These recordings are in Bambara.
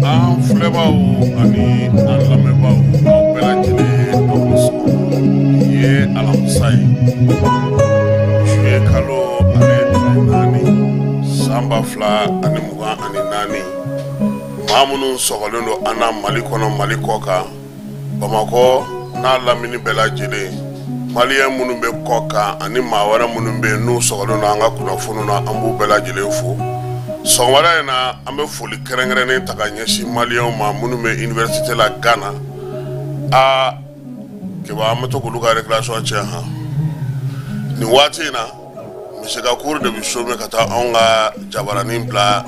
An filɛbaaw ani an lamɛnbaaw, aw bɛɛ lajɛlen, aw ni sɔgɔma. Bi ye alamisa ye, juillet kalo ale tile 4, san 2024. Maa minnu sɔgɔlen don an na Mali kɔnɔ, Mali kɔ kan, Bamakɔ n'a lamini bɛɛ lajɛlen, maliyɛn minnu bɛ kɔ kan ani maa wɛrɛ minnu bɛ yen n'u sɔgɔlen don an ka kunnafoni na, an b'u bɛɛ lajɛlen fo. Sɔgɔmada in na, an bɛ foli kɛrɛnkɛrɛnnen ta ka ɲɛsin maliyɛnw ma minnu bɛ université la Ghana. Aa Keba, an bɛ to k'olu ka récréation tiɲɛ han. Nin waati in na, misi ka cours de bɛ chômer ka taa anw ka jabaranin bila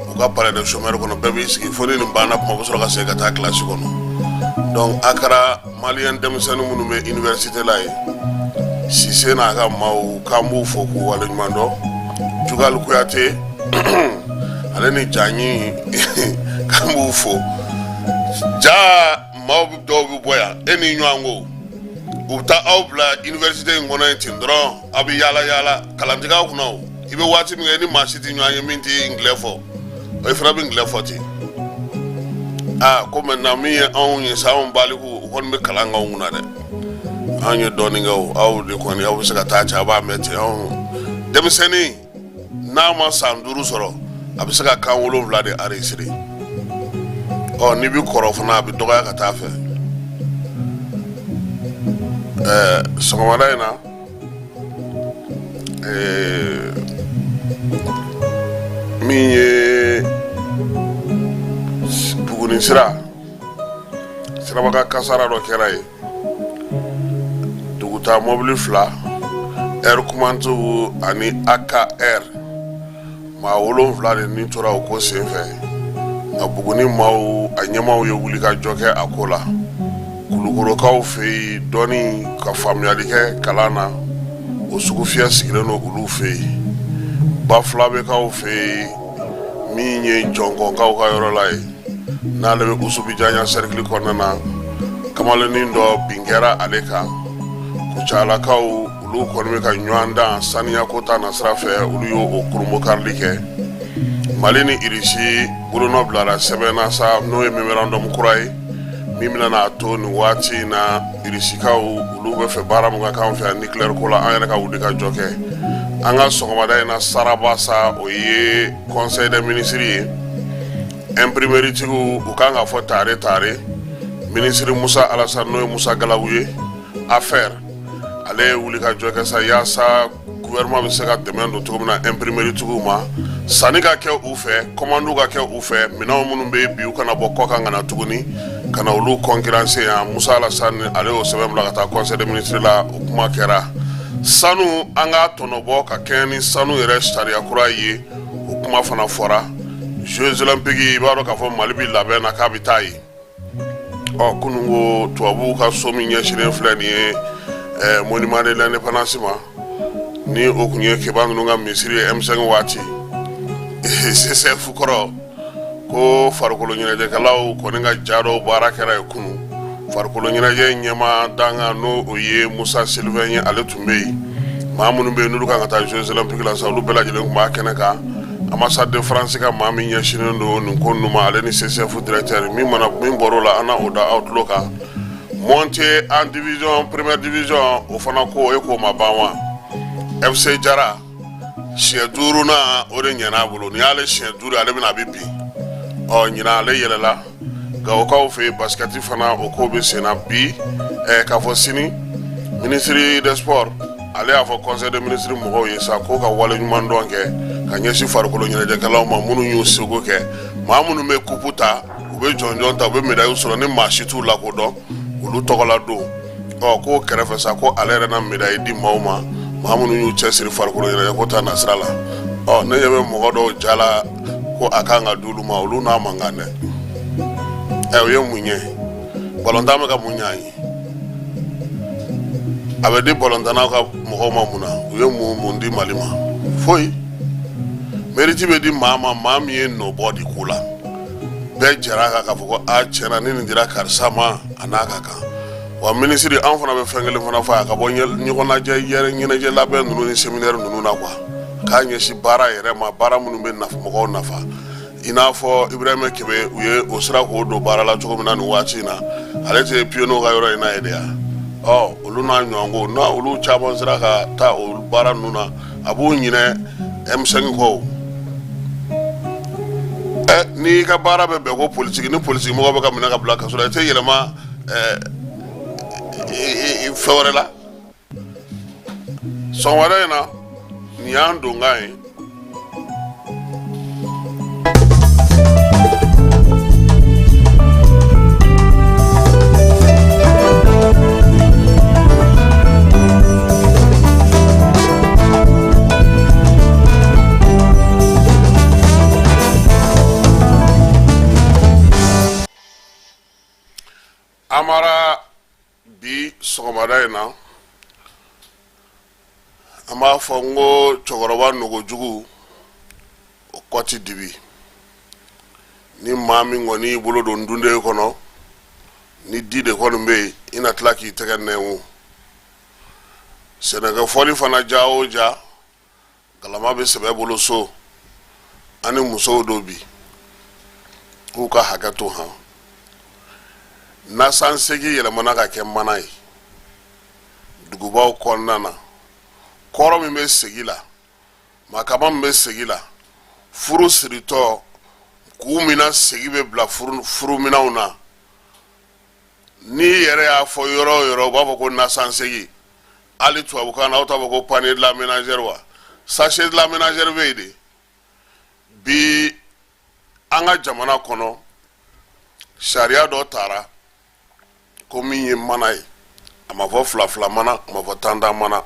u ka palais de chômeur kɔnɔ. Bɛɛ b'i sigi fo ni nin banna kuma, bɛ sɔrɔ ka segin ka taa kilasi kɔnɔ. Donc a kɛra maliyɛn denmisɛnnin minnu bɛ université la yen, Sise n'a ka maaw, k'an b'u fo k'u waleɲuman dɔn. Jugali Kuyate ale ni Jaɲi, k'an b'u fo. Ja maaw dɔw bɛ bɔ yan, e ni ɲɔgɔn ko u bɛ taa aw bila université in kɔnɔ yen ten dɔrɔn, aw bɛ yaala yaala, kalan tɛ k'aw kunna o. I bɛ waati min kɛ ni maa si tɛ ɲɔgɔn ye min tɛ ngilɛ fɔ, o fana bɛ ngilɛ fɔ ten. Aa ko maintenant, min ye anw ye sa, anw baliku, u kɔni bɛ kalan k'anw kunna dɛ. Anw ye dɔɔnin kɛ o, aw de kɔni, aw bɛ se ka taa cɛ, aw b'a mɛn ten. Anw denmisɛnnin n'a ma san 5 sɔrɔ, a bɛ se ka kan 7 de enregistrer. Ɔ n'i bɛ kɔrɔ fana, a bɛ dɔgɔya ka taa fɛ. Ɛɛ sɔgɔmada in na, min ye Buguni sira, sirabakan kasara dɔ kɛra yen, dugutaa mɔbili fila, Air Kumantu ani AKR, maa 7 de ni tora o ko senfɛ. Nka Buguni maaw, a ɲɛmaaw ye wuli ka jɔ kɛ a ko la. Kulukorokaw fɛ yen, dɔɔni ka faamuyali kɛ kalan na, o sugufiyɛ sigilen don olu fɛ yen. Bafulabekaw fɛ yen, min ye Jɔnkɔnkaw ka yɔrɔ la ye, n'ale bɛ Usubijanya sɛrikili kɔnɔna na, kamalennin dɔ bin kɛra ale kan. Kucalakaw, olu kɔni bɛ ka ɲɔgɔn dan saniya ko ta nasira fɛ, olu y'o o kurunbonkarili kɛ. Mali ni Irisi bolonɔ bilara sɛbɛn na sa, n'o ye memorandum kura ye min bɛna n'a to nin waati in na, Irisikaw olu bɛ fɛ baara min ka k'an fɛ yan nucléaire ko la, an yɛrɛ ka wuli ka jɔ kɛ. An ka sɔgɔmada in na saraba sa, o ye conseil des ministres ye. Imprimerie tigiw, u kan ka fɔ tare tare. Minisiri Musa Alasani, n'o ye Musa Galawu ye affaire, ale ye wuli ka jɔ kɛ sa yaasa gouvernement bɛ se ka dɛmɛ don cogo min na imprimerie tigiw ma, sanni ka kɛ u fɛ, commande ka kɛ u fɛ, minɛnw minnu bɛ yen bi, u kana bɔ kɔkan ka na tuguni ka na olu concurrencer yan. Musa Alasani, ale y'o sɛbɛn bila ka taa conseil des ministres la, o kuma kɛra. Sanu, an k'a tɔnɔbɔ ka kɛɲɛ ni sanu yɛrɛ sariya kura ye, o kuma fana fɔra. Jeux olympiques, i b'a dɔn k'a fɔ Mali bɛ labɛn na k'a bɛ taa yen. Ɔ kunun ko tubabuw ka so min ɲɛsinnen filɛ nin ye monument de l'indépendance ma, ni o tun ye Keba ninnu ka misiri ye M5 waati, CCF kɔrɔ, ko farikolo ɲɛnajɛkɛlaw kɔni ka ja dɔw baara kɛra yen kunun. Farikolo ɲɛnajɛ ɲɛmaa dankan, n'o o ye Musa Sylvain ye, ale tun bɛ yen. Maa minnu bɛ yen n'olu kan ka taa Jeux olympiques la sa, olu bɛɛ lajɛlen tun b'a kɛnɛ kan. Ambassade de France ka maa min ɲɛsinnen don nin ko ninnu ma, ale ni CCF directeur min mana min bɔr'o la, an na o da aw tulo kan. Montée en division, première division, o fana ko e k'o ma ban wa? FC Jara, siɲɛ duurunan o de ɲɛna a bolo. Nin y'ale siɲɛ 5, ale bɛna a bɛ bin. Ɔ ɲinan ale yɛlɛla. Gawokaw fɛ yen, basket fana, o ko bɛ sen na bi. K'a fɔ sini, ministre des sports, ale y'a fɔ conseil des ministres mɔgɔw ye sa ko ka wale ɲuman dɔn kɛ. ka ɲɛsin farikolo ɲɛnajɛkɛlaw ma minnu y'u seko kɛ. Maa minnu bɛ kupu ta, u bɛ jɔnjɔn ta, u bɛ médaille sɔrɔ ni maa si t'u lakodɔn, olu tɔgɔla don. Ɔ, k'o kɛrɛfɛ sa, ko ale yɛrɛ na médaille di maaw ma, maa minnu y'u cɛsiri farikolo ɲɛnajɛ ko ta nasira la. Ɔ, ne ɲɛ bɛ mɔgɔ dɔw ja la ko a kan ka d'olu ma, olu n'a man kan dɛ. Ɛ, o ye mun ye? Balontan bɛ ka mun ɲɛ an ye? A bɛ di balontannaw ka mɔgɔw ma mun na? U ye mun di Mali ma? Foyi. Mérite bɛ di maa ma, maa min ye nɔbɔ di ko la, bɛɛ jɛra a kan k'a fɔ ko a tiɲɛna, ni nin dira karisa ma, a n'a ka kan. Wa minisiri, an fana bɛ fɛn kelen fana fɔ a ka bɔ ɲɔgɔnnajɛ yɛrɛ ɲɛnajɛ labɛn ninnu ni séminaire ninnu na quoi, k'a ɲɛsin baara yɛrɛ ma, baara minnu bɛ mɔgɔw nafa, i n'a fɔ Ibrahima Kebe, u ye o sira k'o don baara la cogo min na nin waati in na. Ale tɛ pionniers ka yɔrɔ in na ye de ya. Ɔ, olu n'a ɲɔgɔn ko n'a olu caman sera ka taa o baara ninnu na, a b'u ɲinɛ M5 kɔ. Ɛ, n'i ka baara bɛ bɛn ko politiki ni politiki mɔgɔ bɛ ka minɛ ka bila kaso la, i tɛ yɛlɛma ɛ fɛn wɛrɛ la. Sɔgɔmada in na, nin y'an donkan ye. Amara, bi sɔgɔmada in na, an b'a fɔ n ko cɛkɔrɔba nogojugu, o kɔ ti dibi. Ni maa min kɔni y'i bolo don dunden kɔnɔ, ni di de kɔni bɛ yen, i na tila k'i tɛgɛ nɛn. O sɛnɛkɛ fɔli fana, ja o ja, galama bɛ sɛbɛ bolo so. An ni musow don bi, k'u ka hakɛ to. Han, nasansegi yɛlɛmana ka kɛ mana ye dugubaw kɔnɔna na. Kɔrɔ min bɛ segi la, makama min bɛ segi la, furu siritɔ k'u min na, segi bɛ bila furuminɛnw na. N'i yɛrɛ y'a fɔ yɔrɔ o yɔrɔ, u b'a fɔ ko nasansegi. Hali tubabukan na, aw t'a fɔ ko panier de la ménagère wa? Sachet de la ménagère bɛ yen de. Bi, an ka jamana kɔnɔ, sariya dɔ tara ko min ye mana ye, a ma fɔ fila fila mana, a ma fɔ tan tan mana,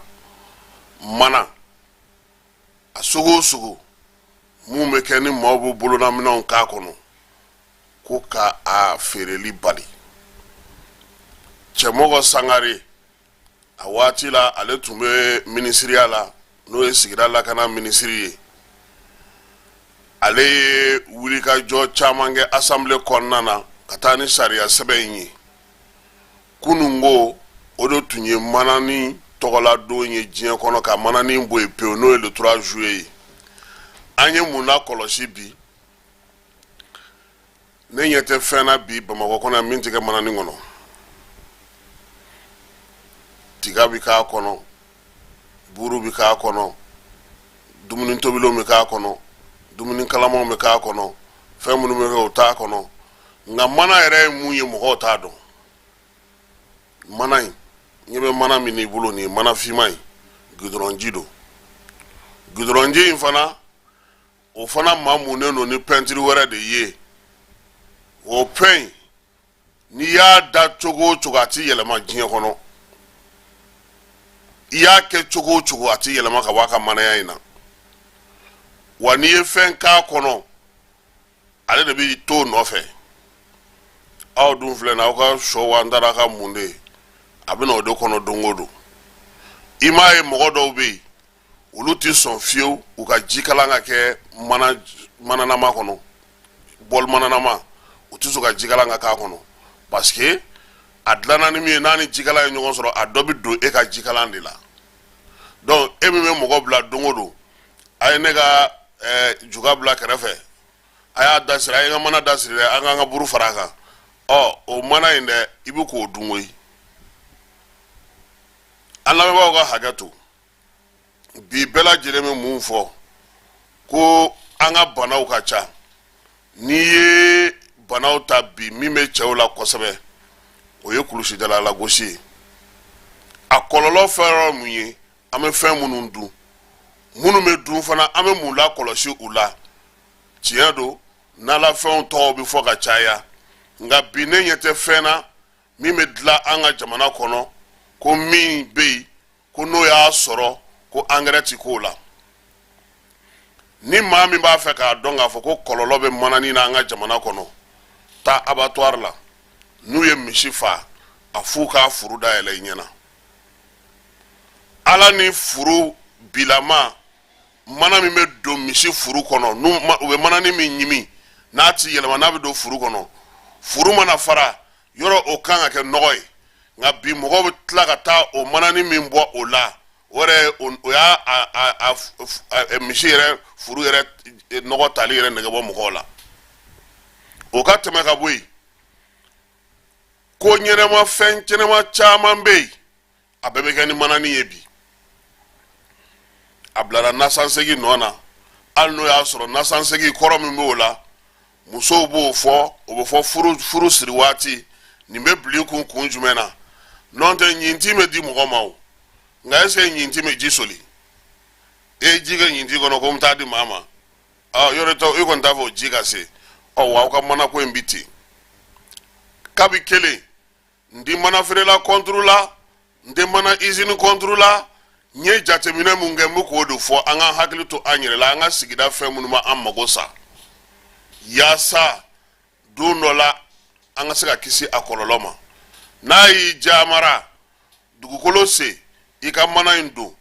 mana a sugu o sugu mun bɛ kɛ ni maaw b'u bolonaminɛnw k'a kɔnɔ, ko ka a feereli bali. Cɛmɔgɔ Sangare, a waati la ale tun bɛ minisiriya la, n'o ye sigida lakana minisiri ye. Ale ye wulikajɔ caman kɛ assemblée kɔnɔna na ka taa ni sariya sɛbɛn in ye. Kununko, o de tun ye manani tɔgɔladon ye diɲɛ kɔnɔ, ka manani bɔ yen pewu, n'o ye le 3 juillet ye. An ye mun na kɔlɔsi bi? Ne ɲɛ tɛ fɛn na bi Bamakɔ kɔnɔ min tɛ kɛ manani kɔnɔ. Tiga bɛ k'a kɔnɔ, buru bɛ k'a kɔnɔ, dumuni tobilenw bɛ k'a kɔnɔ, dumuni kalamanw bɛ k'a kɔnɔ, fɛn minnu bɛ kɛ o t'a kɔnɔ. Nka mana yɛrɛ ye mun ye, mɔgɔw t'a dɔn. Mana in, ɲɛ bɛ mana min n'i bolo nin ye, mana finman in, gidɔrɔnji don. Gidɔrɔnji in fana, o fana mamunen don ni pɛntiri wɛrɛ de ye. O pɛn, n'i y'a da cogo o cogo, a tɛ yɛlɛma diɲɛ kɔnɔ. I y'a kɛ cogo o cogo, a tɛ yɛlɛma ka bɔ a ka manaya in na. Wa n'i ye fɛn k'a kɔnɔ, ale de bɛ to nɔfɛ. Aw dun filɛ nin, aw ka sɔ wa, n taara ka mun de, a bɛ na o de kɔnɔ don o don. I m'a ye, mɔgɔ dɔw bɛ yen, olu tɛ sɔn fiyewu u ka jikalan ka kɛ mana mananama kɔnɔ, bɔli mananama, u tɛ sɔn ka jikalan ka k'a kɔnɔ, parce que a dilanna ni min ye, n'a ni jikalan ye ɲɔgɔn sɔrɔ, a dɔ bɛ don e ka jikalan de la. Donc e min bɛ mɔgɔ bila don o don, a ye ne ka juga bila kɛrɛfɛ, a y'a da siri, a ye n ka mana da siri dɛ, an k'an ka buru fara a kan. Ɔ, o mana in dɛ, i bɛ k'o dun koyi. An lamɛnbaaw ka hakɛ to. Bi bɛɛ lajɛlen bɛ mun fɔ? Ko an ka banaw ka ca. N'i ye banaw ta bi, min bɛ cɛw la kosɛbɛ, o ye kulusidala lagosi ye. A kɔlɔlɔ fɛn yɔrɔ mun ye? An bɛ fɛn minnu dun, Minnu bɛ dun fana, an bɛ mun lakɔlɔsi u la? Tiɲɛ don, nalafɛnw tɔgɔ bɛ fɔ ka caya, nka bi ne ɲɛ tɛ fɛn na min bɛ dilan an ka jamana kɔnɔ ko min bɛ yen ko n'o y'a sɔrɔ ko angɛrɛ ti k'o la. Ni maa min b'a fɛ k'a dɔn k'a fɔ ko kɔlɔlɔ bɛ manani na an ka jamana kɔnɔ, taa abattoir la. N'u ye misi fa, a f'u k'a furu dayɛlɛ i ɲɛna. Ala ni furu bilama mana min bɛ don misi furu kɔnɔ, n'u u bɛ manani min ɲimi, n'a ti yɛlɛma, n'a bɛ don furu kɔnɔ, furu mana fara yɔrɔ, o kan ka kɛ nɔgɔ ye. Nka bi mɔgɔw bɛ tila ka taa o manani min bɔ o la, o yɛrɛ o y'a a misi yɛrɛ furu yɛrɛ nɔgɔ tali yɛrɛ nege bɔ mɔgɔw la. O ka tɛmɛ ka bɔ yen, ko ɲɛnɛma, fɛn ɲɛnɛma caman bɛ yen, a bɛɛ bɛ kɛ ni manani ye bi. A bilara nasansegi nɔ na, hali n'o y'a sɔrɔ nasansegi kɔrɔ min b'o la, musow b'o fɔ, o bɛ fɔ furu siri waati, nin bɛ bila i kun kun jumɛn na? N'o tɛ, ɲintin bɛ di mɔgɔ ma o, nka est ce que ɲintin bɛ ji soli? E ye ji kɛ ɲintin kɔnɔ ko n bɛ taa di maa ma, ɔ yɔrɔ tɔ i kɔni t'a fɔ o ji ka se. Ɔ wa aw ka manako in bi ten kabi kelen. N tɛ mana feerela contre la, n tɛ mana usine contre la. N ye jateminɛ mun kɛ, n bɛ k'o de fɔ. An ka hakili to an yɛrɛ la, an ka sigida fɛn minnu b'an mago sa, yaasa don dɔ la an ka se ka kisi a kɔlɔlɔ ma. N'a y'i jamara dugukolo sen, i ka mana in don,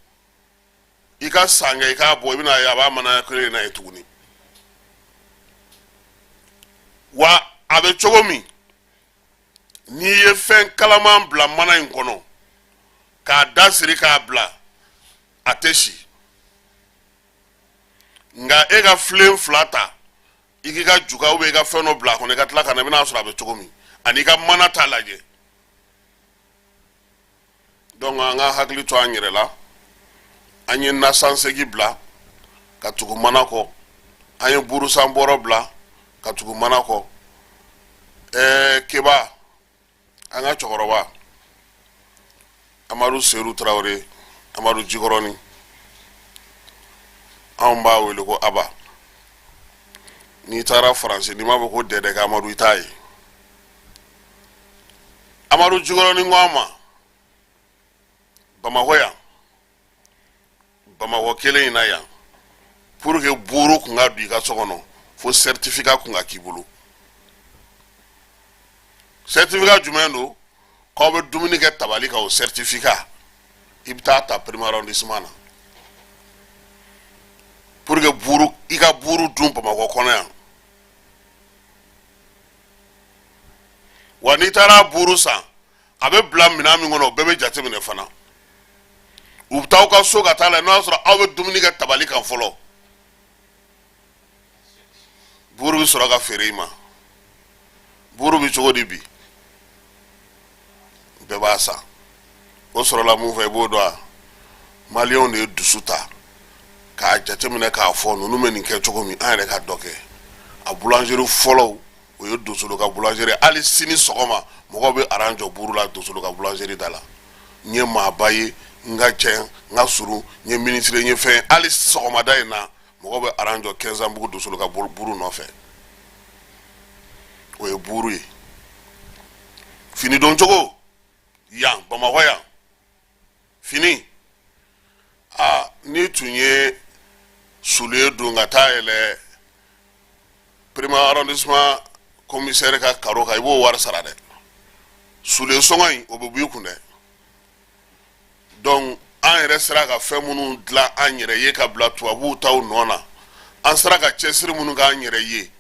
i ka san kɛ, i k'a bɔ, i bɛna ye a b'a mana kelen in na ye tuguni. Wa a bɛ cogo min, n'i ye fɛn kalaman bila mana in kɔnɔ k'a da siri k'a bila, a tɛ si. Nka e ka filen fila ta, i k'i ka juga ou bien i ka fɛn dɔ bila a kɔnɔ, i ka tila ka na, i bɛn'a sɔrɔ a bɛ cogo min, ani i ka mana ta lajɛ. Donc an ka hakili to an yɛrɛ la. An ye nasansegi bila ka tugu mana kɔ, an ye burusan bɔrɔ bila ka tugu mana kɔ. Keba, an ka cɛkɔrɔba Amadu Seru Tarawele, Amadu Jikɔrɔni, anw b'a wele ko Aba. N'i taara Faransi, n'i m'a fɔ ko Dɛdɛkɛ Amadu, i t'a ye. Amadu Jikɔrɔni ko an ma Bamakɔ yan, Bamakɔ kelen in na yan, pour que buuru kun ka don i ka so kɔnɔ, fo certificat kun ka k'i bolo. Certificat jumɛn don? K'aw bɛ dumuni kɛ tabali kan, o certificat i bɛ taa ta premier arrondissement na pour que buuru, i ka buuru dun Bamakɔ kɔnɔ yan. Wa n'i taara buuru san, a bɛ bila minɛn min kɔnɔ, o bɛɛ bɛ jateminɛ fana. U bɛ taa aw ka so ka taa la, n'o y'a sɔrɔ aw bɛ dumuni kɛ tabali kan fɔlɔ, buuru bɛ sɔrɔ ka feere i ma. Buuru bɛ cogo di bi? Bɛɛ b'a san. O sɔrɔla mun fɛ, i b'o dɔn wa? Maliyɛnw de ye dusu ta k'a jateminɛ k'a fɔ ninnu bɛ nin kɛ cogo min, an yɛrɛ ka dɔ kɛ. A boulangerie fɔlɔw, o ye Dosolo ka boulangerie. Hali sini sɔgɔma, mɔgɔw bɛ aran jɔ buuru la Dosolo ka boulangerie da la. N ye maaba ye, n ka cɛ, n ka surun, n ye minisiri, n ye fɛn. Hali sɔgɔmada in na, mɔgɔw bɛ aran jɔ Kɛnzanbugu Dosolo ka buuru nɔfɛ. O ye buuru ye. Fini don cogo yan Bamakɔ yan, fini aa, n'i tun ye soulier don ka taa yɛlɛ premier arrondissement commissaire ka carreau kan, i b'o wari sara dɛ. Soulier sɔngɔ in, o bɛ bɔ i kun dɛ. Donc an yɛrɛ sera ka fɛn minnu dilan an yɛrɛ ye ka bila tubabuw taw nɔ na, an sera ka cɛsiri minnu k'an yɛrɛ ye,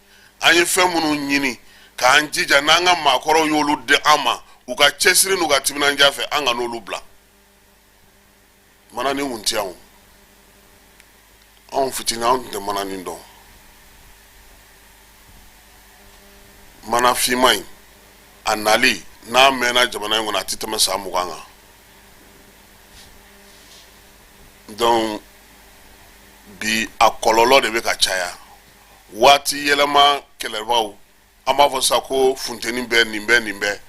an ye fɛn minnu ɲini k'an jija, n'an ka maakɔrɔw y'olu di an ma u ka cɛsiri n'u ka timinandiya fɛ, an ka n'olu bila. Manani kun tɛ yan o. Anw fitinin, anw tun tɛ manani dɔn. Mana finman in, a nali n'a mɛnna jamana in kɔnɔ, a tɛ tɛmɛ san 20 kan. Donc bi a kɔlɔlɔ de bɛ ka caya. Waati yɛlɛma kɛlɛbaw, an b'a fɔ sa ko funteni bɛ nin bɛ nin bɛ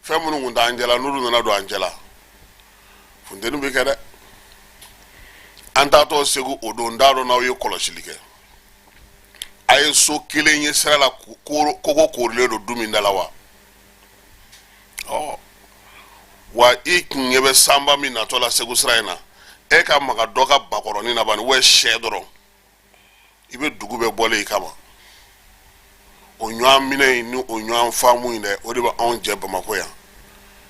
fɛn minnu kun t'an cɛla, n'olu nana don an cɛla, funteni bɛ kɛ dɛ. An taatɔ Segu o don, n t'a dɔn n'aw ye kɔlɔsili kɛ, a ye so kelen ye sira la, kogo koorilen don du min da la wa? Ɔ wa, i kun ɲɛ bɛ sanba min natɔ la Segu sira in na, e ka maga dɔ ka bakɔrɔnin na bani, wɛ sɛ dɔrɔn, i bɛ dugu bɛɛ bɔlen i kama. O ɲɔgɔn minɛ in ni o ɲɔgɔn faamu in dɛ, o de bɛ anw jɛ Bamakɔ yan.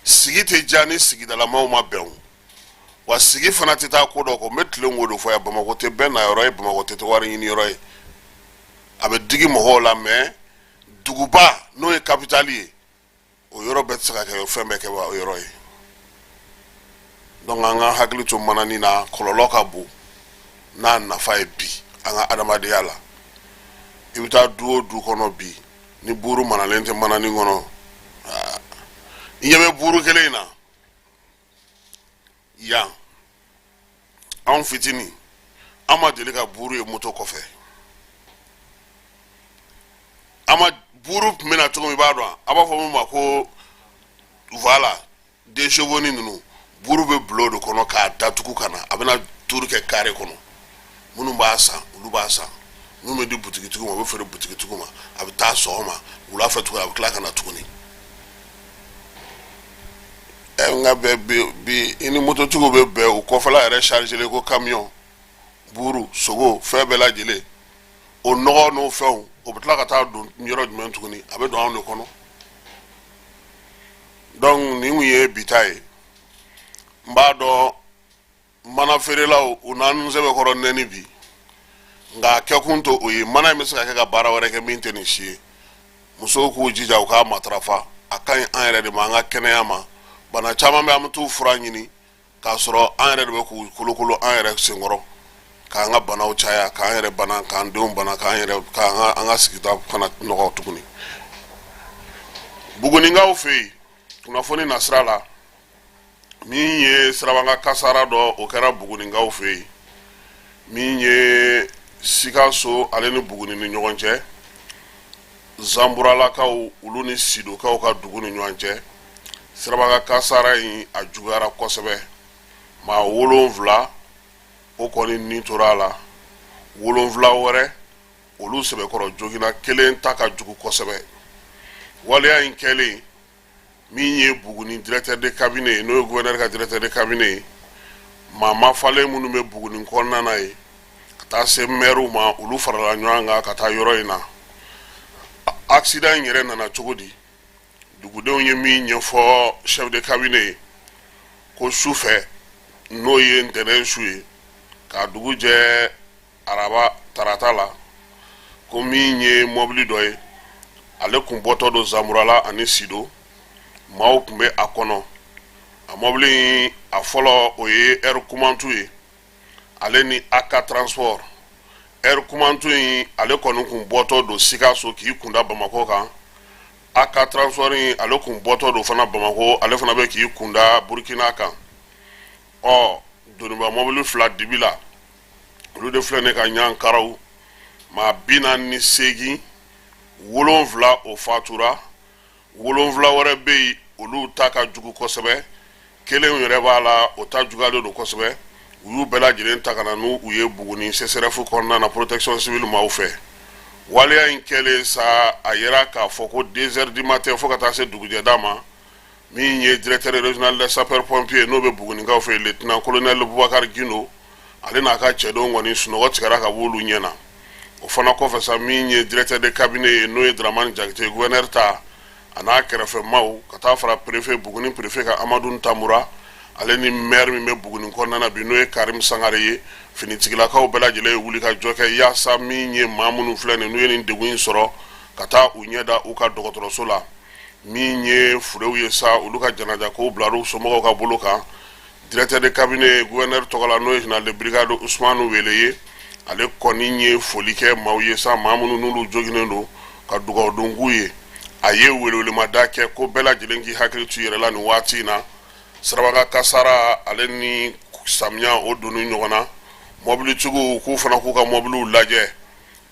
Sigi tɛ diya ni sigidalamaw ma bɛn o wa, sigi fana tɛ taa ko dɔ kɔ. N bɛ tilen k'o de fɔ yan. Bamakɔ tɛ bɛɛ na yɔrɔ ye, Bamakɔ tɛ wari ɲini yɔrɔ ye. A bɛ digi mɔgɔw la, mais duguba n'o ye capitale ye, o yɔrɔ bɛɛ tɛ se ka kɛ fɛn bɛɛ kɛ o yɔrɔ ye. Donc an ka hakili to manani na, kɔlɔlɔ ka bon n'a nafa ye bi an ka adamadenya la. I bɛ taa du o du kɔnɔ bi, ni buuru manalen tɛ manani kɔnɔ, i ɲɛ bɛ buuru kelen in na yan. Anw fitinin, an ma deli ka buuru ye moto kɔfɛ. An ma buuru tun bɛ na cogo min, i b'a dɔn, a b'a fɔ min ma ko voilà, deux chevaux ni ninnu. Buuru bɛ bulon de kɔnɔ k'a datugu ka na, a bɛna tour kɛ carré kɔnɔ. Minnu b'a san, olu b'a san. Minnu bɛ di butigitigiw ma, u bɛ feere butigitigiw ma. A bɛ taa sɔgɔma, wula fɛ tuguni, a bɛ tila ka na tuguni. Ɛ, nka bɛɛ bi bi, i ni mototigiw bɛ bɛn, u kɔfɛla yɛrɛ chargé ko camion, buuru, sogo, fɛn bɛɛ lajɛlen. O nɔgɔ n'o fɛnw, o bɛ tila ka taa don yɔrɔ jumɛn tuguni? A bɛ don anw de kɔnɔ. Donc nin kun ye bi ta ye. N b'a dɔn mana feerelaw, u n'an sɛbɛkɔrɔ nɛni bi, nka a kɛkun to o ye. Mana in bɛ se ka kɛ ka baara wɛrɛ kɛ min tɛ nin si ye. Musow k'u jija u k'a matarafa, a ka ɲi an yɛrɛ de ma, an ka kɛnɛya ma. Bana caman bɛ, an bɛ t'u fura ɲini k'a sɔrɔ an yɛrɛ de bɛ k'u kolokolo an yɛrɛ senkɔrɔ, k'an ka banaw caya, k'an yɛrɛ bana, k'an denw bana, k'an yɛrɛ k'an ka an ka sigida fana nɔgɔ tuguni. Buguninkaw fɛ yen, kunnafoni nasira la, min ye sirabakan kasara dɔ, o kɛra Buguninkaw fɛ yen, min ye Sikaso ale ni Buguni ni ɲɔgɔn cɛ, Zanburalakaw olu ni Sidokaw ka dugu ni ɲɔgɔn cɛ. Sirabakan kasara in, a juguyara kosɛbɛ. Maa 7, o kɔni ni tora a la. 7 wɛrɛ, olu sɛbɛkɔrɔ joginna, kelen ta ka jugu kosɛbɛ. Waleya in kɛlen, min ye Buguni directeur de cabinet ye, n'o ye gouverneur ka directeur de cabinet ye, maa mafalen minnu bɛ Buguni kɔnɔna na ye, ka taa se maires ma, olu farala ɲɔgɔn kan ka taa yɔrɔ in na. Accident in yɛrɛ nana cogo di? Dugudenw ye min ɲɛfɔ chef de cabinet ye, ko su fɛ, n'o ye ntɛnɛn su ye, k'a dugu jɛ araba tarata la, ko min ye mɔbili dɔ ye, ale kun bɔtɔ don Zanburala ani Sido, maaw tun bɛ a kɔnɔ. A mɔbili in, a fɔlɔ, o ye Air Kumantu ye, ale ni AK Transport. Air Kumantu in, ale kɔni kun bɔtɔ don Sikaso k'i kunda Bamakɔ kan. AK Transport in, ale kun bɔtɔ don fana Bamakɔ, ale fana bɛ k'i kunda Burukina kan. Ɔ, doniba mɔbili fila dibi la, olu de filɛ ne ka ɲɔgɔn karaw. Maa 48, 7 o fatura, 7 wɛrɛ bɛ yen, olu ta ka jugu kosɛbɛ. Kelen yɛrɛ b'a la, o ta juguyalen don kosɛbɛ. U y'u bɛɛ lajɛlen ta ka na n'u ye Buguni CSRéf kɔnɔna na, protection civile maaw fɛ. Waleya in kɛlen sa, a yera k'a fɔ ko 2 heures du matin fo ka taa se dugujɛda ma, min ye directeur régional des sapeurs pompiers, n'o bɛ Bugunikaw fɛ, lieutenant colonel Bubakari Gindo, ale n'a ka cɛdenw kɔni, sunɔgɔ tigɛra ka b'olu ɲɛ na. O fana kɔfɛ sa, min ye directeur de cabinet ye, n'o ye Dramane Jakite, gouverneur ta, a n'a kɛrɛfɛ maaw, ka taa fara préfet, Buguni préfet kan, Amadu Tamura, ale ni maire min bɛ Buguni kɔnɔna na bi, n'o ye Karim Sangare ye, finitigilakaw bɛɛ lajɛlen ye wuli ka jɔ kɛ yaasa min ye maa minnu filɛ nin, n'u ye nin degun in sɔrɔ, ka taa u ɲɛ da u ka dɔgɔtɔrɔso la. Min ye furew ye sa, olu ka janaja kow bilar'u somɔgɔw ka bolo kan. Directeur de cabinet gouverneur tɔgɔ la, n'o ye général de brigade Ousmane Wele ye, ale kɔni ye foli kɛ maaw ye sa, maa minnu n'olu joginnen don, ka dugawu don k'u ye. A ye welewelemada kɛ ko bɛɛ lajɛlen k'i hakili to i yɛrɛ la nin waati in na. Sirabakan kasara ale ni samiya, o donni ɲɔgɔn na, mɔbilitigiw k'u fana k'u ka mɔbiliw lajɛ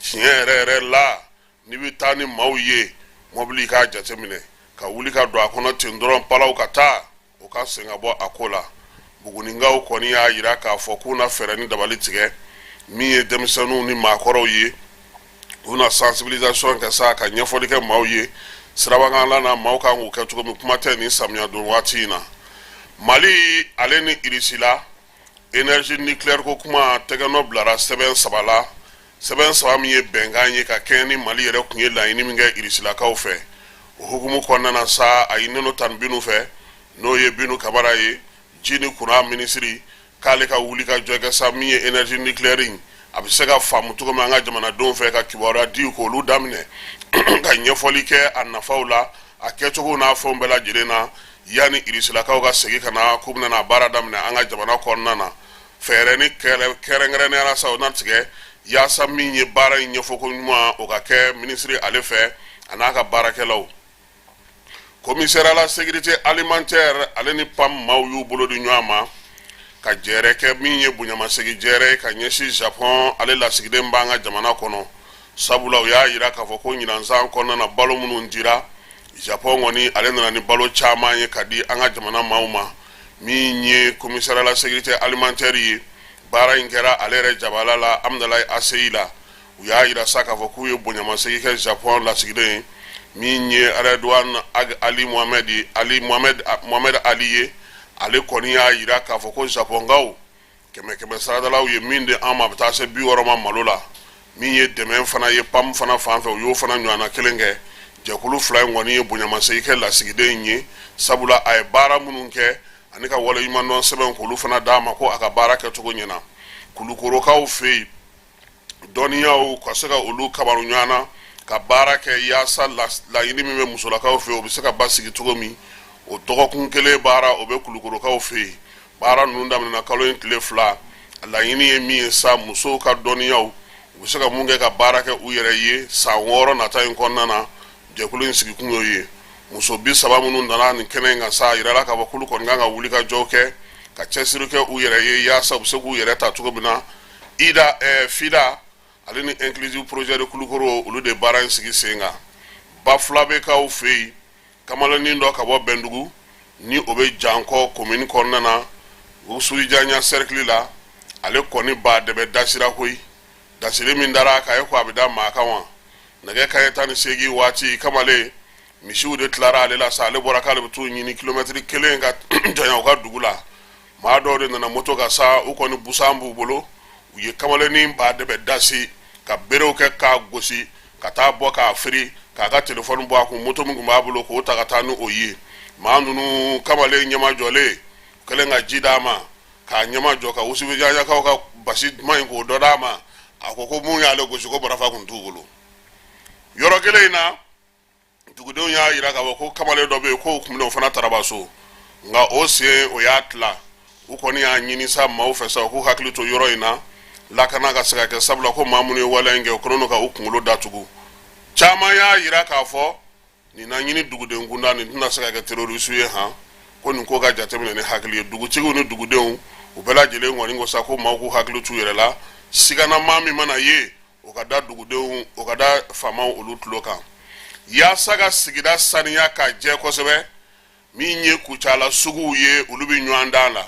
tiɲɛ yɛrɛ yɛrɛ la. N'i bɛ taa ni maaw ye mɔbili, k'a jateminɛ ka wuli ka don a kɔnɔ ten dɔrɔn, palaw ka taa, o ka sen ka bɔ a ko la. Bugunikaw kɔni y'a jira k'a fɔ k'u na fɛɛrɛ ni dabali tigɛ min ye denmisɛnninw ni maakɔrɔw ye. U na sensibilisation kɛ sa, ka ɲɛfɔli kɛ maaw ye sirabakanla na, maaw kan k'u kɛ cogo min. Kuma tɛ nin samiya don waati in na. Mali ale ni Irisila, énergie nucléaire ko kuma, tɛgɛnɔ bilara sɛbɛn saba la, sɛbɛn saba min ye bɛnkan ye ka kɛɲɛ ni Mali yɛrɛ tun ye laɲini min kɛ Irisilakaw fɛ. O hukumu kɔnɔna na sa, a ɲininen tan Binu fɛ, n'o ye Binu Kamara ye, ji ni kuran minisiri, k'ale ka wuli ka jɔ kɛ sa min ye énergie nucléaire in, a bɛ se ka faamu cogo min an ka jamanadenw fɛ, ka kibaruya di k'olu daminɛ, ka ɲɛfɔli kɛ a nafaw la, a kɛcogo n'a fɛnw bɛɛ lajɛlen na, yanni Irisilakaw ka segin ka na k'u bɛna baara daminɛ an ka jamana kɔnɔna na. Fɛɛrɛ ni kɛrɛnkɛrɛnnenya la sa, o na tigɛ yaasa min ye baara in ɲɛfɔko ɲuman, o ka kɛ minisiri ale fɛ, a n'a ka baarakɛlaw. Commissariat à la sécurité alimentaire ale ni PAM maaw y'u bolo di ɲɔgɔn ma ka jɛrɛ kɛ min ye bonyamasegin jɛrɛ ye ka ɲɛsin Japon ale lasigiden b'an ka jamana kɔnɔ. Sabula u y'a jira k'a fɔ ko ɲinansan kɔnɔna na, balo minnu dira, Japon kɔni ale nana ni balo caman ye ka di an ka jamana maaw ma. Min ye commissariat à la sécurité alimentaire ye, baara in kɛra ale yɛrɛ jabala la Amudalayi ACI la. U y'a jira sa k'a fɔ k'u ye bonyamasegin kɛ Japon lasigiden ye, min ye Redouane Ali Mohamed Ali Mohamed Ali ye. Ale kɔni y'a jira k'a fɔ ko Japonkaw kɛmɛ kɛmɛ saradalaw ye min di an ma, a bɛ taa se 60 ma malo la. Min ye dɛmɛ fana ye PAM fana fan fɛ, u y'o fana ɲɔgɔnna kelen kɛ. Jɛkulu fila in kɔni ye bonyamasegin kɛ lasigiden in ye, sabula a ye baara minnu kɛ ani ka waleɲumandɔn sɛbɛn k'olu fana d'a ma ko a ka baara kɛcogo ɲɛna. Kulukorokaw fɛ yen, dɔnniyaw ka se ka olu kabaru ɲɔgɔn na ka baara kɛ yaasa laɲini min bɛ musolakaw fɛ, o bɛ se ka basigi cogo min, o dɔgɔkun kelen baara, o bɛ Kulukorokaw fɛ yen. Baara ninnu daminɛna kalo in tile 2. Laɲini ye min ye sa, musow ka dɔnniyaw, u bɛ se ka mun kɛ ka baara kɛ u yɛrɛ ye san 6 nata in kɔnɔna na, jɛkulu in sigikun y'o ye. Muso 30 minnu nana nin kɛnɛ in kan sa, a yirala k'a fɔ k'olu kɔni kan ka wuli ka jɔ kɛ, ka cɛsiri kɛ u yɛrɛ ye yaasa u bɛ se k'u yɛrɛ ta cogo min na. Ida FIDA ale ni Inclusive Projet de Kulukoro, olu de baara in sigi sen kan. Bafulabekaw fɛ yen, kamalennin dɔ ka bɔ Bɛndugu, ni o bɛ Jankɔ komini kɔnɔna na, Usujanya sɛrikili la, ale kɔni ba de bɛ dasira koyi. Dasiri min dara a kan, e ko a bɛ da maa kan wa? Nɛgɛ kanɲɛ 18 waati, kamalen, misiw de tilara ale la sa. Ale bɔra k'ale bɛ t'u ɲini kilomɛtiri kelen ka janya u ka dugu la. Maa dɔw de nana moto kan sa, u kɔni busan b'u bolo. U ye kamalennin ba de bɛ dasi ka berew kɛ k'a gosi ka taa bɔ k'a firi, k'a ka telefɔni bɔ a kun, moto min tun b'a bolo k'o ta ka taa ni o ye. Maa ninnu, kamalen ɲɛmajɔlen kɛlen ka ji d'a ma k'a ɲɛmajɔ, ka Usufujanyakaw ka basi duman in k'o dɔ d'a ma, a ko ko mun y'ale gosi, ko marafa kun t'u bolo. Yɔrɔ kelen in na, dugudenw y'a jira k'a fɔ ko kamalen dɔ bɛ yen k'o tun bɛna o fana tarabaso, nka o sen o y'a tila. U kɔni y'a ɲini sa maaw fɛ sa, u k'u hakili to yɔrɔ in na, lakana ka se ka kɛ, sabula ko maa minnu ye waleya in kɛ, u kɛlen don ka u kunkolo datugu. Caman y'a jira k'a fɔ nin na ɲini duguden kunda, nin tɛna se ka kɛ terroriste ye han, ko nin ko ka jateminɛ ni hakili ye. Dugutigiw ni dugudenw, u bɛɛ lajɛlen kɔni ko sa ko maaw k'u hakili t'u yɛrɛ la. Sigana maa min mana ye, o ka da dugudenw, o ka da faamaw olu tulo kan, yaasa ka sigida saniya ka jɛ kosɛbɛ. Min ye Kucala suguw ye, olu bɛ ɲɔgɔndan la,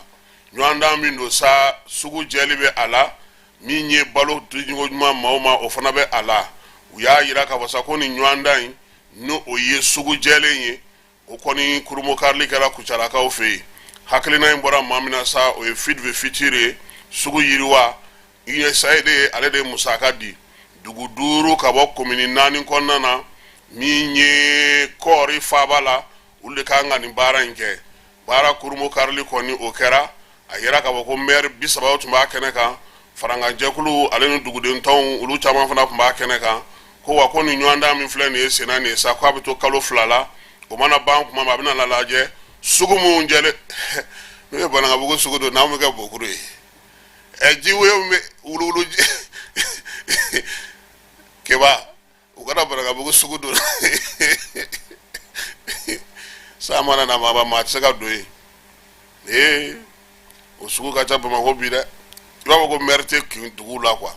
ɲɔgɔndan min don sa, sugu jɛli bɛ a la, min ye balo dicogo ɲuman maaw ma, o fana bɛ a la. U y'a jira k'a fɔ sa ko nin ɲɔgɔndan in, n'o o ye sugu jɛlen ye, o kɔni kurunbonkarili kɛra Kucalakaw fɛ yen. Hakilina in bɔra maa min na sa, o ye Feed the Future ye, sugu yiriwa. USAID ale de ye musaka di. Dugu duuru ka bɔ komini naani kɔnɔna na, min ye Kɔri faaba la, olu de kan ka nin baara in kɛ. Baara kurunbonkarili kɔni, o kɛra. A yira k'a fɔ ko maire 30 tun b'a kɛnɛ kan, farankanjɛkulu ale ni duguden tɔnw, olu caman fana tun b'a kɛnɛ kan. Ko wa ko nin ɲɔgɔndan min filɛ nin ye senna nin ye sa, ko a bɛ to kalo 2 la. O mana ban tuma min, a bɛna lajɛ sugu minnu jɛlen. N'u ye Banankabugu sugu don, n'anw bɛ kɛ bokuru ye, ɛ jiwoyo min bɛ wuluwulu keba, u kana Banankabugu sugu don. San mana na, maa maa tɛ se ka don yen. Ee, o sugu ka ca Bamakɔ bi dɛ, i b'a fɔ ko maire tɛ kin duguw la quoi.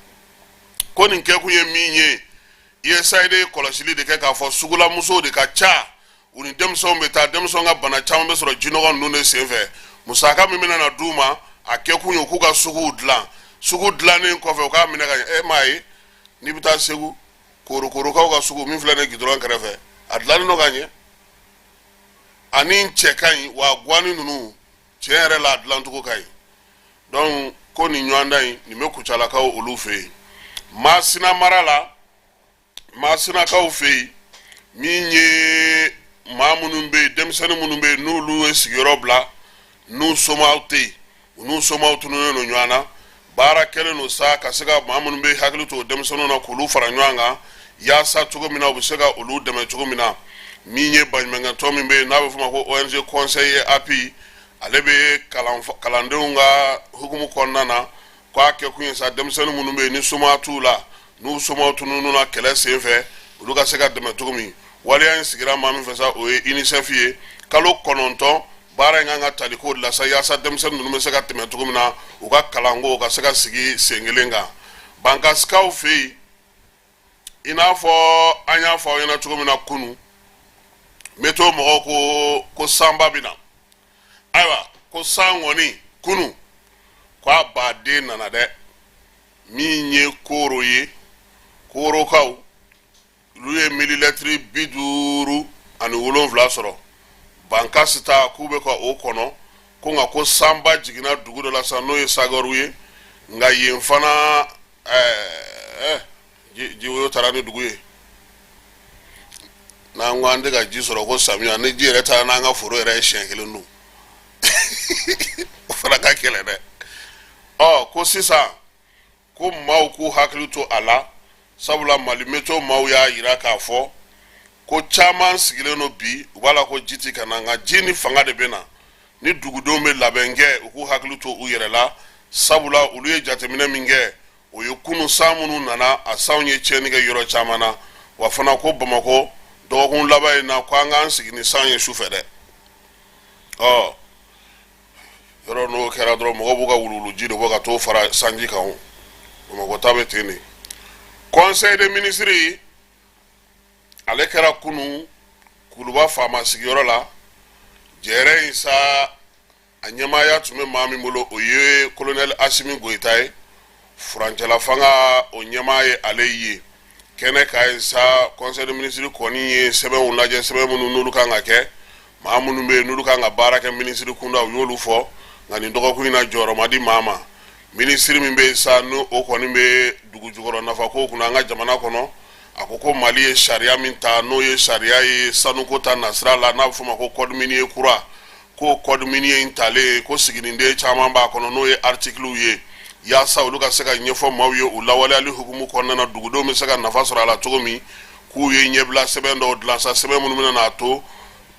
Ko nin kɛkun ye min ye, USAID ye kɔlɔsili de kɛ k'a fɔ sugulamusow de ka ca, u ni denmisɛnw bɛ taa, denmisɛnw ka bana caman bɛ sɔrɔ jinɔgɔ ninnu de senfɛ. Musaka min bɛna na d'u ma, a kɛkun ye k'u ka suguw dilan. Sugu dilannen kɔfɛ, u k'a minɛ ka ɲɛ. E m'a ye, n'i bɛ taa Segu, Korokorokaw ka sugu min filɛ nin gidɔrɔn kɛrɛfɛ, a dilannen don ka ɲɛ ani cɛ ka ɲi wa. Guwani ninnu, tiɲɛ yɛrɛ la, a dilancogo ka ɲi. Donc ko nin ɲɔgɔndan in nin bɛ Kucalakaw olu fɛ yen. Masina mara la, Masinakaw fɛ yen, min ye maa minnu bɛ yen, denmisɛnnin minnu bɛ yen, n'olu ye sigiyɔrɔ bila, n'u somaw tɛ yen, u n'u somaw tununnen don ɲɔgɔn na, baara kɛlen don sa ka se ka maa minnu bɛ hakili to denmisɛnninw na, k'olu fara ɲɔgɔn kan yaasa cogo min na u bɛ se ka olu dɛmɛ cogo min na. Min ye baɲumankɛtɔn min bɛ yen n'a bɛ f'o ma ko ONG Conseil et Appui, ale bɛ kalandenw ka hukumu kɔnɔna na, k'a kɛkun ye sa denmisɛnnin minnu bɛ yen ni soma t'u la, n'u somaw tununna na kɛlɛ senfɛ, olu ka se ka dɛmɛ cogo min. Waleya in sigira maa min fɛ sa, o ye UNICEF ye. Kalo 9 baara in kan ka tali k'o de la sa, yaasa denmisɛnnin ninnu bɛ se ka tɛmɛ cogo min na, u ka kalanko ka se ka sigi sen kelen kan. Bankasikaw fɛ yen, i n'a fɔ an y'a fɔ aw ɲɛna cogo min na kunun, météo mɔgɔw ko sanba bɛ na. Ayiwa, ko san kɔni kunun ko a baden nana dɛ. Min ye Koro ye, Korokaw olu ye mililɛtiri 57 sɔrɔ. Bankasi ta k'u bɛ ka o kɔnɔ ko, nka ko sanba jiginna dugu dɔ la sa, n'o ye Sagɔru ye. Nka yen fana, ɛɛ jiwoyo taara ni dugu ye. N'an ko an tɛ ka ji sɔrɔ, ko samiya ni ji yɛrɛ taara n'an ka foro yɛrɛ ye siɲɛ kelen dun, o fana ka gɛlɛn dɛ. Ɔ ko sisan ko maaw k'u hakili to a la, sabula Mali Météo maaw y'a yira k'a fɔ ko caman sigilen don bi, u b'a la ko ji ti ka na, nka ji ni fanga de bɛ na. Ni dugudenw bɛ labɛn kɛ, u k'u hakili to u yɛrɛ la, sabula olu ye jateminɛ min kɛ, o ye kunun san minnu nana, a sanw ye tiɲɛni kɛ yɔrɔ caman na. Wa fana ko Bamakɔ dɔgɔkun laban in na, ko an k'an sigi ni san ye su fɛ dɛ. Ɔ yɔrɔ n'o kɛra dɔrɔn, mɔgɔw b'u ka wuluwuluji de bɔ ka t'o fara sanji kan. O Bamakɔ ta bɛ ten de. Conseil des ministres, ale kɛra kunun Kuluba faama sigiyɔrɔ la. Jɛrɛ in sa, a ɲɛmaaya tun bɛ maa min bolo, o ye colonel Asimi Goyita ye. Furancɛla fanga o ɲɛmaa ye ale ye kɛnɛ kan yen sa. Conseil des ministres kɔni ye sɛbɛnw lajɛ, sɛbɛn minnu n'olu kan ka kɛ, maa minnu bɛ yen n'olu kan ka baara kɛ minisiri kunda, u y'olu fɔ. Nka nin dɔgɔkun in na, jɔyɔrɔ ma di maa ma. Minisiri min bɛ yen sa, n'o o kɔni bɛ dugu jukɔrɔ nafako kunna an ka jamana kɔnɔ, a ko ko Mali ye sariya min ta, n'o ye sariya ye sanuko ta nasira la, n'a bɛ f'o ma ko code minier kura, ko code minier in talen, ko siginiden caman b'a kɔnɔ, n'o ye articles ye, yaasa olu ka se ka ɲɛfɔ maaw ye u lawaleyali hukumu kɔnɔna na, dugudenw bɛ se ka nafa sɔrɔ a la cogo min. K'u ye ɲɛbila sɛbɛn dɔw dilan sa, sɛbɛn minnu bɛna n'a to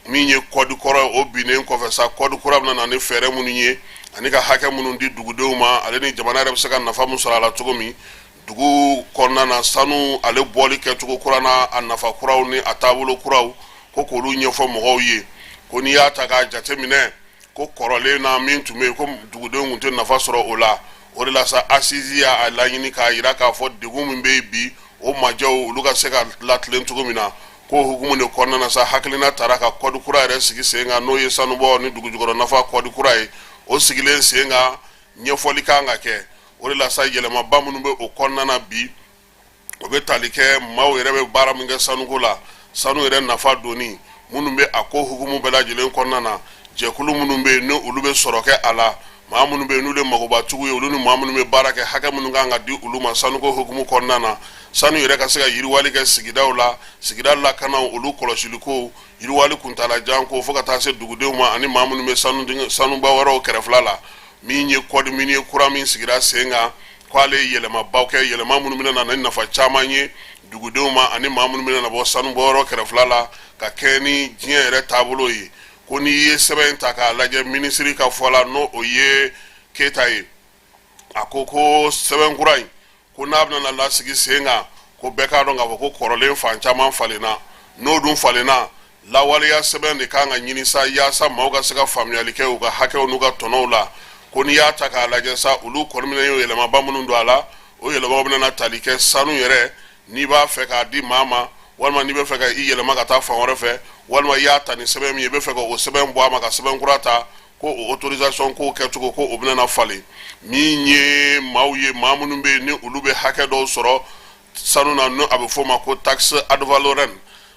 min ye code kɔrɔ o binnen kɔfɛ sa, code kura bɛna na ni fɛɛrɛ minnu ye ani ka hakɛ minnu di dugudenw ma, ale ni jamana yɛrɛ bɛ se ka nafa min sɔrɔ a la cogo min dugu kɔnɔna na, sanu ale bɔli kɛcogo kura n'a a nafa kuraw ni a taabolo kuraw, ko k'olu ɲɛfɔ mɔgɔw ye. Ko n'i y'a ta k'a jateminɛ, ko kɔrɔlen na min tun bɛ yen, ko dugudenw tun tɛ nafa sɔrɔ o la. O de la sa, assise y'a laɲini k'a jira k'a fɔ degun min bɛ yen bi, o majɛw olu ka se ka latilen cogo min na. Ko hukumu de kɔnɔna na sa, hakilina tara ka code kura yɛrɛ sigi sen kan, n'o ye sanubɔ ni dugujukɔrɔ nafa code kura ye. O sigilen sen kan, ɲɛfɔli kan ka kɛ. O de la sa, yɛlɛmaba minnu bɛ o kɔnɔna na bi, o bɛ tali kɛ maaw yɛrɛ bɛ baara min kɛ sanuko la, sanu yɛrɛ nafa donni minnu bɛ a ko hukumu bɛɛ lajɛlen kɔnɔna na, jɛkulu minnu bɛ yen ni olu bɛ sɔrɔ kɛ a la, maa minnu bɛ yen n'olu ye magobatigiw ye, olu ni maa minnu bɛ baara kɛ, hakɛ minnu kan ka di olu ma sanuko hukumu kɔnɔna na, sanu yɛrɛ ka se ka yiriwali kɛ sigidaw la, sigida lakanaw olu kɔlɔsiliko, yiriwali kuntaalajan ko, fo ka taa se dugudenw ma ani maa minnu bɛ sanuba wɛrɛw kɛrɛfɛla la. Min ye code minier kura min sigira sen kan, k'ale ye yɛlɛmabaw kɛ, yɛlɛma minnu bɛna na ni nafa caman ye dugudenw ma ani maa minnu bɛna na bɔ sanubɔyɔrɔ kɛrɛfɛla la, ka kɛ ni diɲɛ yɛrɛ taabolo ye. Ko n'i ye sɛbɛn in ta k'a lajɛ, minisiri ka fɔ la, n'o o ye Keyita ye, a ko ko sɛbɛn kura in, ko n'a bɛna lasigi sen kan, ko bɛɛ k'a dɔn k'a fɔ ko kɔrɔlen fan caman falenna. N'o dun falenna, lawaleya sɛbɛn de kan ka ɲini sa, yaasa maaw ka se ka faamuyali kɛ u ka hakɛw n'u ka tɔnɔw la. Ko n'i y'a ta k'a lajɛ sa, olu kɔni bɛna ye yɛlɛmaba minnu don a la, o yɛlɛmaw bɛna tali kɛ sanu yɛrɛ, n'i b'a fɛ k'a di maa ma, walima n'i bɛ fɛ ka i yɛlɛma ka taa fan wɛrɛ fɛ, walima i y'a ta ni sɛbɛn min ye, i bɛ fɛ ka o sɛbɛn bɔ a ma ka sɛbɛn kura ta. Ko o autorisation ko kɛcogo, ko o bɛna na falen. Min ye maaw ye, maa minnu bɛ yen ni olu bɛ hakɛ dɔw sɔrɔ sanu na, n'o a bɛ f'o ma ko taxe ad valorem,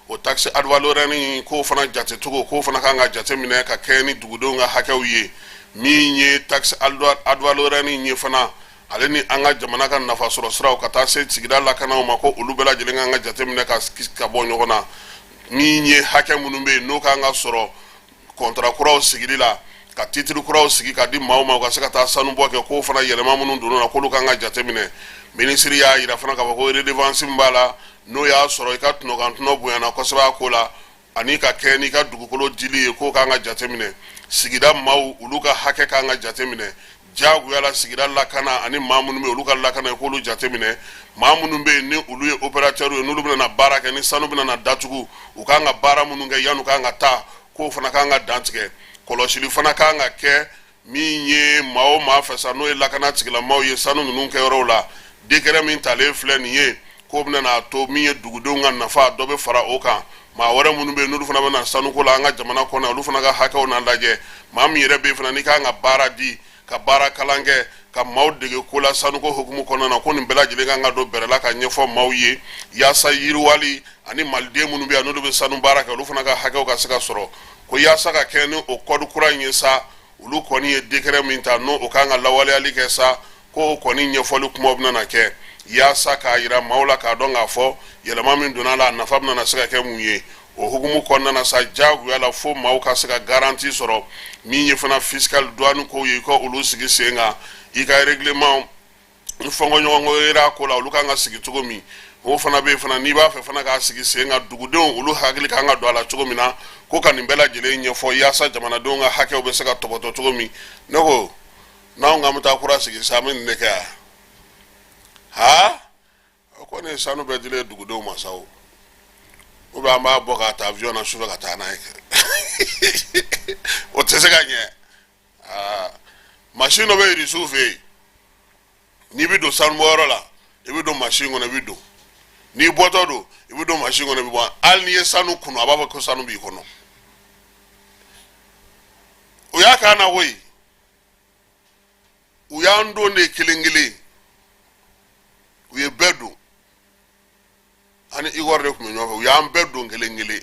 o taxe ad valorem k'o fana jatecogo, k'o fana kan ka jateminɛ ka kɛ ni dugudenw ka hakɛw ye. Min ye taxe ad valorem ye fana, ale ni an ka jamana ka nafa sɔrɔ siraw ka taa se sigida lakanaw ma, ko olu bɛɛ lajɛlen kan ka jateminɛ ka bɔ ɲɔgɔn na. Min ye hakɛ minnu bɛ yen n'o kan ka sɔrɔ contrat kuraw sigili la, ka titre kuraw sigi ka di maaw ma u ka se ka taa sanubɔ kɛ, k'o fana yɛlɛma minnu donna la, k'olu kan ka jateminɛ. Minisiri y'a yira fana k'a fɔ ko redevance min b'a la, n'o y'a sɔrɔ i ka tɔnɔkan tɔnɔ bonyana kosɛbɛ a ko la, ani ka kɛ n'i ka dugukolo dili ye, k'o kan ka jateminɛ. Sigida maaw, olu ka hakɛ kan ka jateminɛ diyagoya la. Sigida lakana ani maa minnu bɛ olu ka lakana ye, k'olu jateminɛ. Maa minnu bɛ yen ni olu ye opérateur ye, n'olu bɛna baara kɛ, ni sanu bɛna na datugu, u kan ka baara minnu kɛ yan'u kan ka taa, k'o fana kan ka dantigɛ. Kɔlɔsili fana kan ka kɛ min ye maa o maa fɛ sa, n'o ye lakana tigilamaaw ye sanu ninnu kɛyɔrɔw la. Décret min talen filɛ nin ye, k'o bɛna n'a to min ye dugudenw ka nafa dɔ bɛ fara o kan. Maa wɛrɛ minnu bɛ yen n'olu fana bɛ na sanuko la an ka jamana kɔnɔ, olu fana ka hakɛw na lajɛ. Maa min yɛrɛ bɛ yen fana n'i kan ka baara di, ka baara kalan kɛ, ka maaw dege ko la sanuko hukumu kɔnɔna na, ko nin bɛɛ lajɛlen kan ka don bɛrɛ la ka ɲɛfɔ maaw ye, yaasa yiriwali ani maliden minnu bɛ yan n'olu bɛ sanu baara kɛ, olu fana ka hakɛw ka se ka sɔrɔ. Ko yaasa ka kɛ ni o code kura in ye sa, olu kɔni ye décret min ta, n'o o kan ka lawaleyali kɛ sa, ko o kɔni ɲɛfɔli kumaw bɛna na kɛ yaasa k'a yira maaw la k'a dɔn k'a fɔ yɛlɛma min donna la, a nafa bɛna na se ka kɛ mun ye. O hukumu kɔnɔna na sa, diyagoya la fo maaw ka se ka garantie sɔrɔ. Min ye fana fiscal, douane kow ye, i ka olu sigi sen kan, i ka règlement ni fɔnkɔɲɔgɔnkɔ yera ko la, olu kan ka sigi cogo min, o fana bɛ yen fana. N'i b'a fɛ fana k'a sigi sen kan, dugudenw olu hakili kan ka don a la cogo min na, ko ka nin bɛɛ lajɛlen ɲɛfɔ yaasa jamanadenw ka hakɛw bɛ se ka tɔbɔtɔ cogo min. Ne ko n'anw k'an bɛ taa kura sigi sa, an bɛ nin de kɛ yan. Ha, o kɔni ye sanu bɛɛ dilen dugudenw ma sa o, ou bien an b'a bɔ k'a ta avion na sufɛ ka taa n'a ye, o tɛ se ka ɲɛ. Aa, machine dɔ bɛ irisiw fɛ yen, n'i bɛ don sanubɔyɔrɔ la, i bɛ don machine kɔnɔ, i bɛ don. N'i bɔtɔ don, i bɛ don machine kɔnɔ, i bɛ bɔ. Hali n'i ye sanu kunu, a b'a fɔ ko sanu b'i kɔnɔ. O y'a k'an na koyi. U y'an don de kelen kelen, u ye bɛɛ don. Ani Igor de tun bɛ ɲɔgɔn fɛ. U y'an bɛɛ don kelen kelen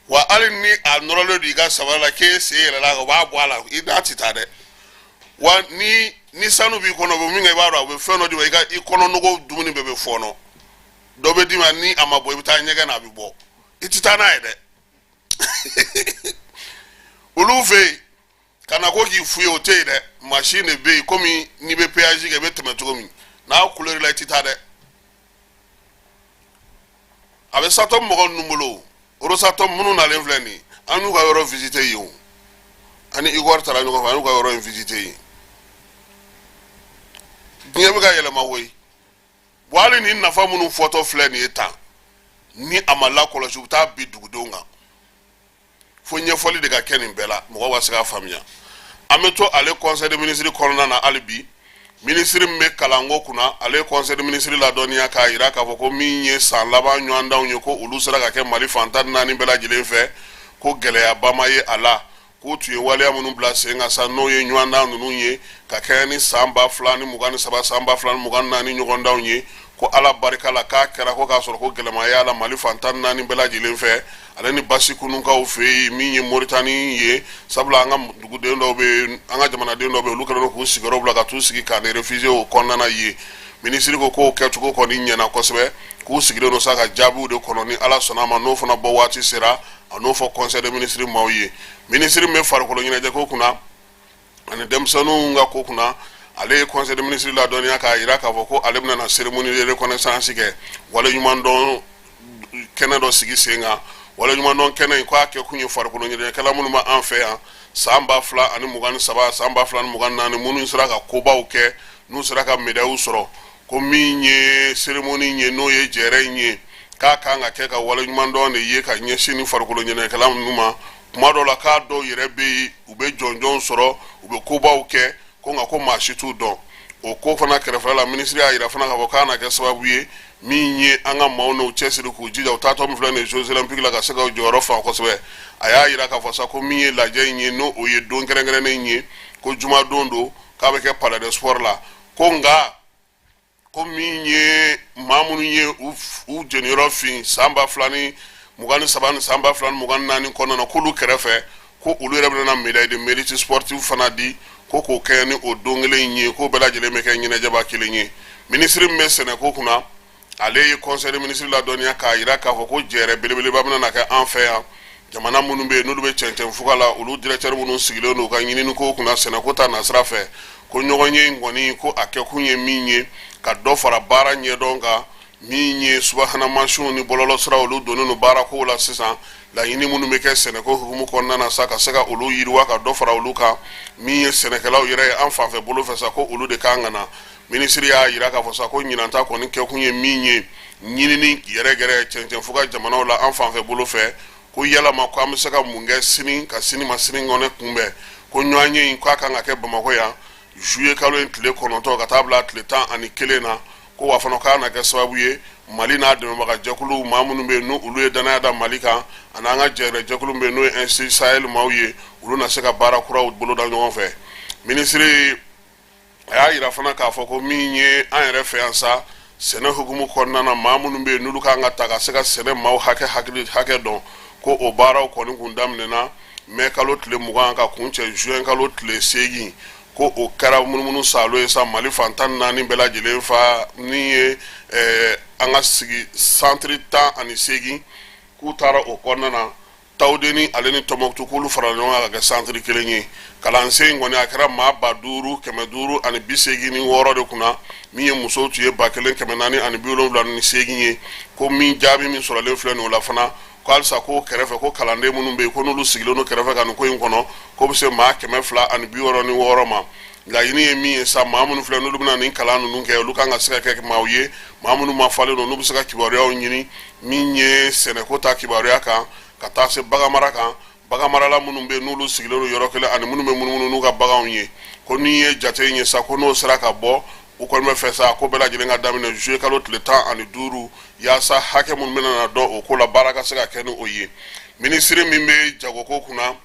wa. Hali ni a nɔrɔlen don i ka sabara la, k'e sen yɛlɛla kan, u b'a bɔ a la, i n'a tɛ taa dɛ. Wa ni sanu b'i kɔnɔ, u bɛ min kɛ, i b'a dɔn, a bɛ fɛn dɔ d'i ma, i ka i kɔnɔnogo dumuni bɛɛ bɛ fɔɔnɔ. Dɔ bɛ d'i ma, ni a ma bɔ, i bɛ taa ɲɛgɛn na, a bɛ bɔ, i tɛ taa n'a ye dɛ. Olu fɛ yen ka na ko k'i f'u ye, o tɛ yen dɛ. Machine de bɛ yen, komi n'i bɛ péage kɛ, i bɛ tɛmɛ cogo min, n'a couleur la, i tɛ taa dɛ. A bɛ Satom mɔgɔ ninnu bolo, Rosatom minnu nalen filɛ nin ye, an y'u ka yɔrɔ visiter yen o. Ani Igor taara ɲɔgɔn fɛ, an y'u ka yɔrɔ in visiter yen. Diɲɛ bɛ ka yɛlɛma koyi. Wa hali ni nafa minnu fɔtɔ filɛ nin ye tan, ni a ma lakɔlɔsi, u bɛ taa bin dugudenw kan. Fo ɲɛfɔli de ka kɛ nin bɛɛ la, mɔgɔw ka se k'a faamuya. An bɛ to ale conseil de ministre kɔnɔna na hali bi. Minisiri min bɛ kalanko kunna, ale ye conseil de ministre ladɔnniya k'a jira k'a fɔ ko min ye san laban ɲɔgɔndanw ye, ko olu sera ka kɛ Mali fan 14 bɛɛ lajɛlen fɛ, ko gɛlɛyaba ma ye a la. K'u tun ye waleya minnu bila sen kan sa, n'o ye ɲɔgɔndan ninnu ye ka kɛɲɛ ni san 2023, san 2024 ɲɔgɔndanw ye, ko Ala barika la, k'a kɛra ko k'a sɔrɔ ko gɛlɛma y'a la Mali fan 14 bɛɛ lajɛlen fɛ, ale ni Basikunukaw fɛ yen, min ye Moritani ye. Sabula an ka duguden dɔw bɛ yen, an ka jamanaden dɔw bɛ yen, olu kɛlen don k'u sigiyɔrɔ bila ka t'u sigi camp de réfugiés o kɔnɔna na yen. Minisiri ko k'o kɛcogo kɔni ɲɛna kosɛbɛ, k'u sigilen don sa ka jaabiw de kɔnɔ. Ni Ala sɔnna a ma, n'o fana bɔ waati sera, a n'o fɔ conseil des ministres maaw ye. Minisiri min bɛ farikolo ɲɛnajɛ ko kunna ani denmisɛnninw ka ko kunna, ale ye conseil des ministres ladɔnniya k'a jira k'a fɔ ko ale bɛna na cérémonie de reconnaissance kɛ, waleɲumandɔn kɛnɛ dɔ sigi sen kan. Waleɲumandɔn kɛnɛ in, k'a kɛ kun ye farikolo ɲɛnajɛkɛla minnu bɛ an fɛ yan san 2023, san 2024, minnu sera ka kobaw kɛ, n'u sera ka médailles sɔrɔ, ko min ye cérémonie ye, n'o ye jɛrɛ in ye, k'a kan ka kɛ ka waleɲumandɔn de ye ka ɲɛsin ni farikolo ɲɛnajɛkɛla ninnu ma. Kuma dɔ la, k'a dɔw yɛrɛ bɛ yen, u bɛ jɔnjɔnw sɔrɔ, u bɛ kobaw kɛ. Ko Ko nka ko maa si t'u dɔn. O ko fana kɛrɛfɛ la, minisiri y'a jira fana k'a fɔ k'a na kɛ sababu ye min ye an ka maaw n'u cɛsiri k'u jija u taatɔ min filɛ nin ye Jeux olympiques la, ka se ka u jɔyɔrɔ fa kosɛbɛ. A y'a jira k'a fɔ sa ko min ye lajɛ in ye, n'o o ye don kɛrɛnkɛrɛnnen ye, ko jumadon don, k'a bɛ kɛ Palais des Sports la. Ko nka ko min ye maa minnu ye u jeniyɔrɔ fin san 2023 ni san 2024 kɔnɔna na, k'olu kɛrɛfɛ, ko olu yɛrɛ bɛna médaille de mérite sportif fana di, ko k'o kɛ ni o don kelen in ye, k'o bɛɛ lajɛlen bɛ kɛ ɲɛnajɛba kelen ye. Minisiri min bɛ sɛnɛko kunna, ale ye conseil des ministres ladɔnniya k'a jira k'a fɔ ko jɛrɛ belebeleba bɛna na kɛ an fɛ yan. Jamana minnu bɛ yen n'olu bɛ cɛncɛn fuga la, olu directeur minnu sigilen don u ka ɲininiko kunna sɛnɛko ta nasira fɛ, ko ɲɔgɔnye in kɔni, ko a kɛkun ye min ye ka dɔ fara baara ɲɛdɔn kan, min ye subahana mansinw ni bɔlɔlɔsira, olu donnen don baarakow la sisan. Laɲini minnu bɛ kɛ sɛnɛko hukumu kɔnɔna na sa, ka se ka olu yiriwa, ka dɔ fara olu kan. Min ye sɛnɛkɛlaw yɛrɛ ye an fanfɛ bolo fɛ sa, ko olu de kan ka na. Minisiri y'a jira k'a fɔ sa ko ɲinanta kɔni kɛkun ye min ye ɲinini yɛrɛ gɛrɛ cɛncɛn fuga jamanaw la an fanfɛ bolo fɛ, ko yalama ko an bɛ se ka mun kɛ sini ka sini ma sinikɛnɛ kunbɛn. Ko ɲɔgɔnye in, k'a kan ka kɛ Bamakɔ yan juillet kalo in tile 9 ka taa bila tile 11 na. Ko wa fana k'a na kɛ sababu ye Mali n'a dɛmɛbaga jɛkulu, maa minnu bɛ yen n'olu ye danaya da Mali kan, ani an ka jɛrɛ jɛkulu bɛ yen n'o ye Institut Sahel maaw ye, olu na se ka baara kuraw boloda ɲɔgɔn fɛ. Minisiri a y'a jira fana k'a fɔ ko min ye an yɛrɛ fɛ yan sa, sɛnɛ hukumu kɔnɔna na, maa minnu bɛ yen n'olu kan ka ta ka se ka sɛnɛ maaw hakɛ hakili hakɛ dɔn, ko o baaraw kɔni kun daminɛna mɛ kalo tile 20 ka kuncɛ juin kalo tile 8. Ko o kɛra munumunu saalo ye sa Mali fan 14 bɛɛ lajɛlen fa, min ye an ka sigi santiri 18, k'u taara o kɔnɔna na Tawudeni ale ni Tɔnbɔkutu, k'olu fara ɲɔgɔn kan ka kɛ santiri kelen ye. Kalansen in kɔni, a kɛra maa 5586 de kunna, min ye musow tun ye 1478 ye. Ko min jaabi min sɔrɔlen filɛ nin o la fana, ko halisa ko kɛrɛfɛ, ko kalanden minnu bɛ yen, ko n'olu sigilen don kɛrɛfɛ ka nin ko in kɔnɔ, k'o bɛ se maa 266 ma. Laɲini ye min ye sa, maa minnu filɛ n'olu bɛna nin kalan ninnu kɛ, olu kan ka se ka kɛ maaw ye, maa minnu ma falen don, n'u bɛ se ka kibaruyaw ɲini min ye sɛnɛko ta kibaruya kan, ka taa se baganmara kan, baganmarala minnu bɛ n'olu sigilen don yɔrɔ kelen ani minnu bɛ munumunu n'u ka baganw ye. Ko n'i ye jate in ye sa, ko n'o sera ka bɔ, u kɔni bɛ fɛ sa ko bɛɛ lajɛlen ka daminɛ juillet kalo tile 15, yaasa hakɛ minnu bɛna na dɔn o ko la, baara ka se ka kɛ ni o ye. Minisiri min bɛ jagoko kunna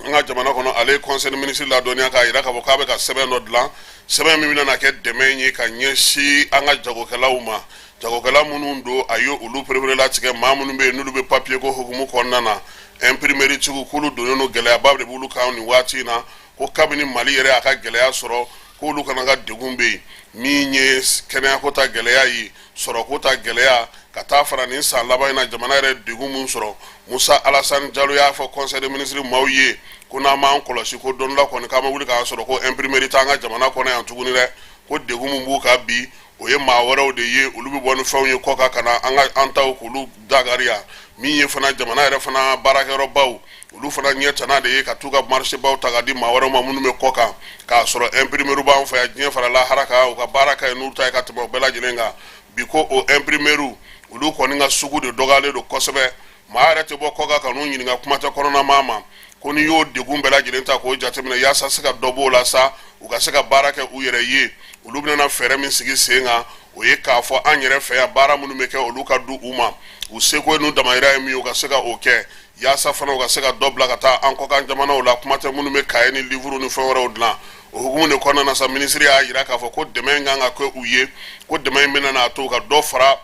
an ka jamana kɔnɔ, ale ye conseil des ministres ladɔnniya k'a jira k'a fɔ k'a bɛ ka sɛbɛn dɔ dilan, sɛbɛn min bɛna na kɛ dɛmɛ ye ka ɲɛsin an ka jagokɛlaw ma, jagokɛla minnu don, a ye olu pereperelatigɛ, maa minnu bɛ yen n'olu bɛ papiye ko hukumu kɔnɔna na, imprimerie tigiw, k'olu donnen don, gɛlɛyaba de b'olu kan nin waati in na. Ko kabini Mali yɛrɛ y'a ka gɛlɛya sɔrɔ, k'olu kana ka degun bɛ yen, min ye kɛnɛyako ta gɛlɛya ye, sɔrɔko ta gɛlɛya, ka taa fara nin san laban in na jamana yɛrɛ degun min sɔrɔ. Musa Alasani Jalo y'a fɔ conseil des ministres maaw ye ko n'an m'an kɔlɔsi, ko don dɔ la kɔni k'an bɛ wuli k'a sɔrɔ ko imprimerie t'an ka jamana kɔnɔ yan tuguni dɛ. Ko degun min b'u kan bi, o ye maa wɛrɛw de ye, olu bɛ bɔ ni fɛnw ye kɔkan ka na an ka an taw k'olu dagariya. Min ye fana jamana yɛrɛ fana baarakɛyɔrɔbaw, olu fana ɲɛ tana de ye ka t'u ka marché baw ta ka di maa wɛrɛw ma minnu bɛ kɔkan, k'a sɔrɔ imprimerie b'an fɛ yan, diɲɛ fara lahara kan, u ka baara ka ɲi n'u ta ye ka tɛmɛ o bɛɛ lajɛlen kan bi. Ko o imprimerie, olu kɔni ka sugu de dɔgɔyalen don kosɛbɛ, maa yɛrɛ tɛ bɔ kɔkan ka n'u ɲininka, kuma tɛ kɔnɔna maa ma. Ko n'i y'o degun bɛɛ lajɛlen ta k'o jateminɛ, yaasa se ka dɔ b'o la sa, u ka se ka baara kɛ u yɛrɛ ye, olu bɛna fɛɛrɛ min sigi sen kan, o ye k'a fɔ an yɛrɛ fɛ yan, baara minnu bɛ kɛ, olu ka di u ma, u seko n'u damayira ye min ye, u ka se ka o kɛ, yaasa fana u ka se ka dɔ bila ka taa an kɔkan jamanaw la, kuma tɛ minnu bɛ kaye ni livre ni fɛn wɛrɛw dilan. O hukumu de kɔnɔna na sa, minisiri y'a jira k'a fɔ ko dɛmɛ in kan ka kɛ u ye, ko dɛmɛ in bɛna n'a to u ka dɔ fara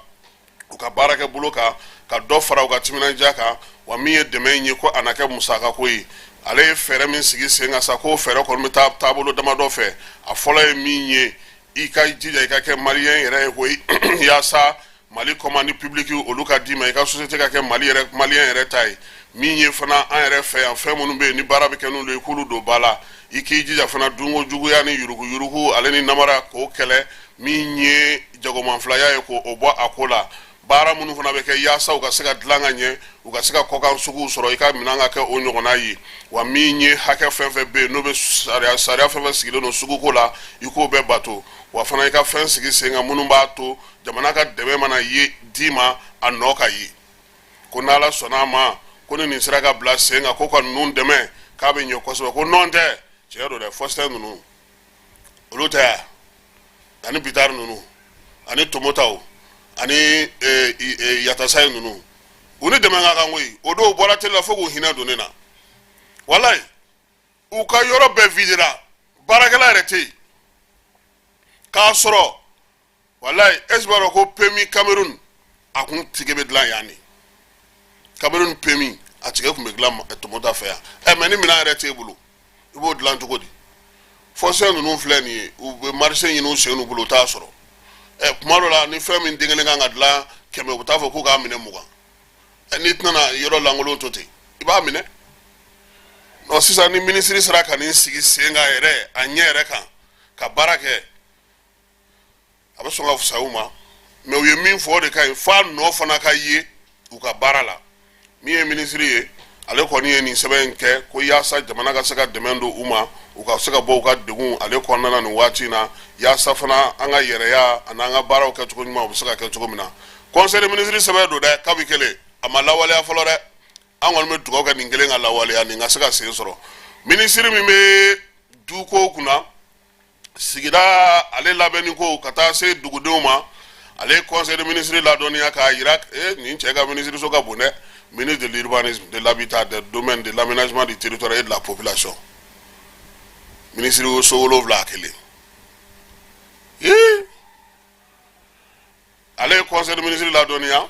u ka baarakɛ bolo kan, ka dɔ fara u ka timinandiya kan. Wa min ye dɛmɛ in ye, ko a na kɛ musakako ye. Ale ye fɛɛrɛ min sigi sen kan sa, k'o fɛɛrɛ kɔni bɛ taa taabolo damadɔ fɛ. A fɔlɔ ye min ye, i ka jija i ka kɛ maliyɛn yɛrɛ ye koyi, yaasa Mali commande publique olu ka d'i ma, i ka société ka kɛ Mali yɛrɛ, maliyɛn yɛrɛ ta ye. Min ye fana an yɛrɛ fɛ yan, fɛn minnu bɛ yen ni baara bɛ kɛ n'olu ye, k'olu don ba la. I k'i jija fana dunko juguya ni yuruguyurugu ale ni namara, k'o kɛlɛ. Min ye jagomanfilaya ye, k'o bɔ a ko la. Baara minnu fana bɛ kɛ yaasa u ka se ka dilan ka ɲɛ, u ka se ka kɔkan suguw sɔrɔ, i ka minɛn ka kɛ o ɲɔgɔnna ye. Wa min ye hakɛ fɛn fɛn bɛ yen n'o bɛ sariya, sariya fɛn fɛn sigilen don suguko la, i k'o bɛɛ bato. Wa fana i ka fɛn sigi sen kan minnu b'a to jamana ka dɛmɛ mana ye d'i ma, a nɔ ka ye. Ko n'Ala sɔnna a ma, ko ni nin sera ka bila sen kan, ko ka ninnu dɛmɛ, k'a bɛ ɲɛ kosɛbɛ. Ko nɔn tɛ tiɲɛ don dɛ, Faustin ninnu. Olu tɛ yan, ani Bitari ninnu, ani Tomotaw, ani Yatasayi ninnu, u ni dɛmɛ ka kan koyi. O dɔw bɔra télé la fo k'u hinɛ don ne na. Walayi, u ka yɔrɔ bɛɛ videra, baarakɛla yɛrɛ tɛ yen k'a sɔrɔ. Walayi, est-ce b'a dɔn ko PMU Cameroun a kun tigɛ bɛ dilan yan de? Cameroun PMU a tigɛ tun bɛ dilan Tomota fɛ yan. Ɛ, mais ni minɛn yɛrɛ t'e bolo, i b'o dilan cogo di? Foncière ninnu filɛ nin ye, u bɛ marché ɲini u sen n'u bolo, u t'a sɔrɔ. Ɛ, kuma dɔ la, ni fɛn min den kelen kan ka dilan 100, u bɛ taa fɔ k'u k'a minɛ 20. Ɛ, n'i tɛna yɔrɔ lankolon to ten, i b'a minɛ. Non, sisan ni minisiri sera ka nin sigi sen kan yɛrɛ, a ɲɛ yɛrɛ kan ka baara kɛ, a bɛ sɔn ka fisaya u ma. Mais u ye min fɔ, o de ka ɲi, f'a nɔ fana ka ye u ka baara la. Min ye minisiri ye, ale kɔni ye nin sɛbɛn in kɛ ko yaasa jamana ka se ka dɛmɛ don u ma, u ka se ka bɔ u ka degun ale kɔnɔna na nin waati in na, yaasa fana an ka yɛrɛya ani an ka baaraw kɛcogo ɲuman, u bɛ se ka kɛ cogo min na. Conseil des ministres sɛbɛn don dɛ, kabi kelen a ma lawaleya fɔlɔ dɛ. An kɔni bɛ dugawu kɛ nin kelen ka lawaleya, nin ka se ka sen sɔrɔ. Minisiri min bɛ duko kunna, sigida ale labɛnni ko ka taa se dugudenw ma, ale ye conseil des ministres ladɔnniya k'a jira nin cɛ ka minisiriso ka bon dɛ. Ministre de l'urbanisme, de l'habitat, des domaines, de l'aménagement du territoire et de la population, minisiri so 7 a kelen. Ale ye conseil des ministres ladɔnniya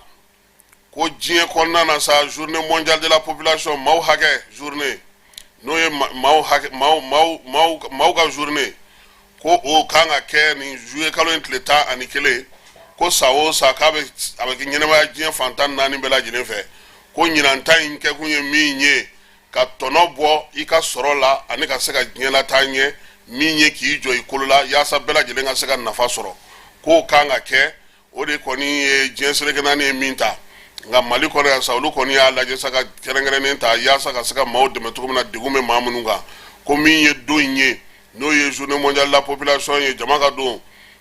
ko diɲɛ kɔnɔna na sa, journée mondiale de la population, maaw hakɛ journée, n'o ye maaw hakɛ, maaw maaw maaw maaw ka journée, ko o kan ka kɛ nin juillet kalo in tile 11, ko san o san k'a bɛ a bɛ kɛ ɲɛnamaya diɲɛ fan 14 bɛɛ lajɛlen fɛ, ko ɲinan ta in kɛkun ye min ye, ka tɔnɔ bɔ i ka sɔrɔ la ani ka se ka diɲɛ lataa ɲɛ, min ye k'i jɔ i kolo la yaasa bɛɛ lajɛlen ka se ka nafa sɔrɔ, k'o kan ka kɛ. O de kɔni ye diɲɛ seleke naani ye min ta. Nka Mali kɔnɔ yan sa, olu kɔni y'a lajɛ sa ka kɛrɛnkɛrɛnnen ta yaasa ka se ka maaw dɛmɛ cogo min na, degun bɛ maa minnu kan, ko min ye don in ye, n'o ye journée mondiale de la population ye, jama ka don,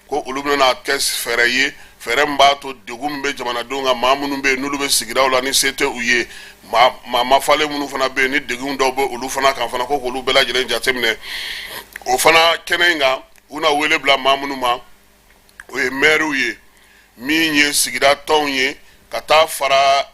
ko olu bɛna kɛ fɛɛrɛ ye, fɛɛrɛ min b'a to degun min bɛ jamanadenw kan, maa minnu bɛ yen n'olu bɛ sigidaw la ni se tɛ u ye, maa mafalen minnu fana bɛ yen ni degun dɔw bɛ olu fana kan fana, ko k'olu bɛɛ lajɛlen jateminɛ. O fana kɛnɛ in kan, u na wele bila maa minnu ma, o ye mɛriw ye, min ye sigida tɔnw ye, ka taa fara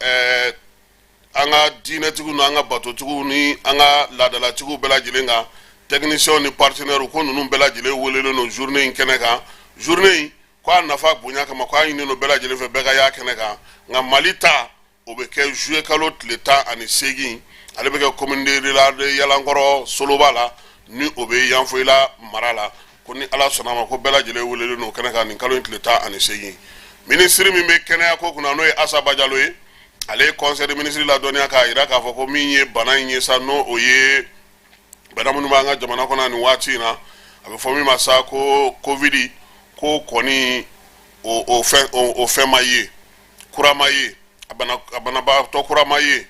an ka diinɛtigiw n'an ka batotigiw ni an ka laadalatigiw bɛɛ lajɛlen kan, techniciens ni partenaires, ko ninnu bɛɛ lajɛlen welelen don journée in kɛnɛ kan. Journée in, ko a nafa bonya kama, ko a ɲininen don bɛɛ lajɛlen fɛ, bɛɛ ka y'a kɛnɛ kan. Nka Mali ta, o bɛ kɛ juillet kalo tile 18, ale bɛ kɛ commune rurale de Yalankɔrɔ Soloba la, ni o bɛ Yanfolila mara la, ko ni Ala sɔnna a ma, ko bɛɛ lajɛlen welelen don kɛnɛ kan nin kalo in tile 18. Minisiri min bɛ kɛnɛya ko kunna, n'o ye Asa Bajalo ye, ale ye conseil des ministres ladɔnniya k'a jira k'a fɔ ko min ye bana in ye sa, n'o o ye bana minnu b'an ka jamana kɔnɔ nin waati in na, a bɛ fɔ min ma sa ko Covid, ko kɔni o fɛn ma ye, kura ma ye, a banabaatɔ kura ma ye.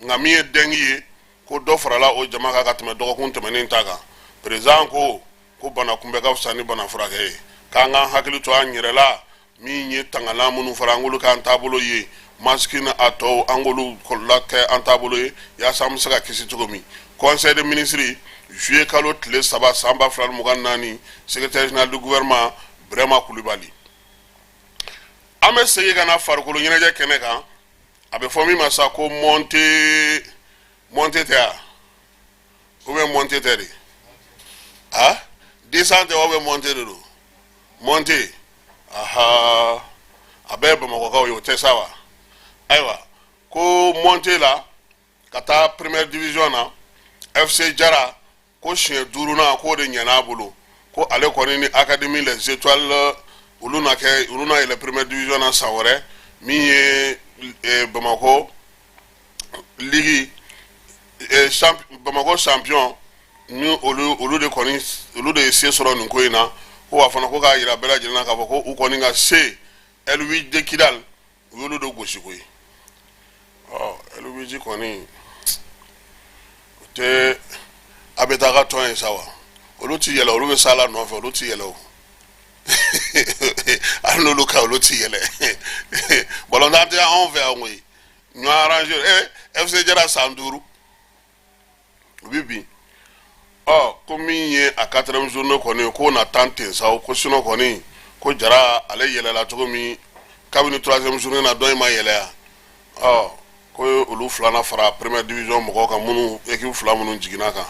Nka min ye dengue ye, ko dɔ farala o jama kan ka tɛmɛ dɔgɔkun tɛmɛnen ta kan. Président ko bana kunbɛ ka fisa ni bana furakɛ ye, k'an k'an hakili to an yɛrɛ la. Min ye tangalan minnu fara, an k'olu k'an taabolo ye, masque ni a tɔw, an k'olu kɔlɔlɔ kɛ an taabolo ye yaasa an bɛ se ka kisi cogo min. Conseil des ministres, juillet kalo tile 3 san 2024, secrétaire général du gouvernement Burama Kulibali. An bɛ segin ka na farikolo ɲɛnajɛ kɛnɛ kan. A bɛ fɔ min ma sa ko montée, montée tɛ wa, ou bien montée tɛ de? Ah, descente tɛ, ou bien montée de don? Montée, aha, a bɛɛ ye Bamakɔkaw ye, o tɛ sa wa? Ayiwa, ko montée la ka taa première division na, FC Jara, ko siɲɛ duurunan k'o de ɲɛna a bolo, ko ale kɔni ni Académie les Étoiles, olu na kɛ, olu na yɛlɛ première division na san wɛrɛ. Min ye Bamakɔ ligue Bamakɔ champion ni olu de kɔni, olu de ye se sɔrɔ nin ko in na. Ko wa fana, ko k'a yira bɛɛ lajɛlen na k'a fɔ ko u kɔni ka se L8 de Kidal, u y'olu de gosi koyi. Ɔ, L8 kɔni, o tɛ a bɛ taa ka tɔn ye sa wa? Olu ti yɛlɛ, olu bɛ sala nɔfɛ, olu ti yɛlɛ o. Hali n'olu ka, olu ti yɛlɛ. Balontan tɛ anw fɛ yan koyi, ɲɔ arrangé. FC Jara san 5, u bɛ bin. Ɔ, ko min ye a quatrième journée kɔni, k'o na tan ten sa. Ko sinon kɔni, ko Jara ale yɛlɛla cogo min kabini troisième journée na, dɔ in ma yɛlɛ. Ɔ, ko olu filanan fara première division mɔgɔw kan, minnu équipe fila minnu jiginna kan.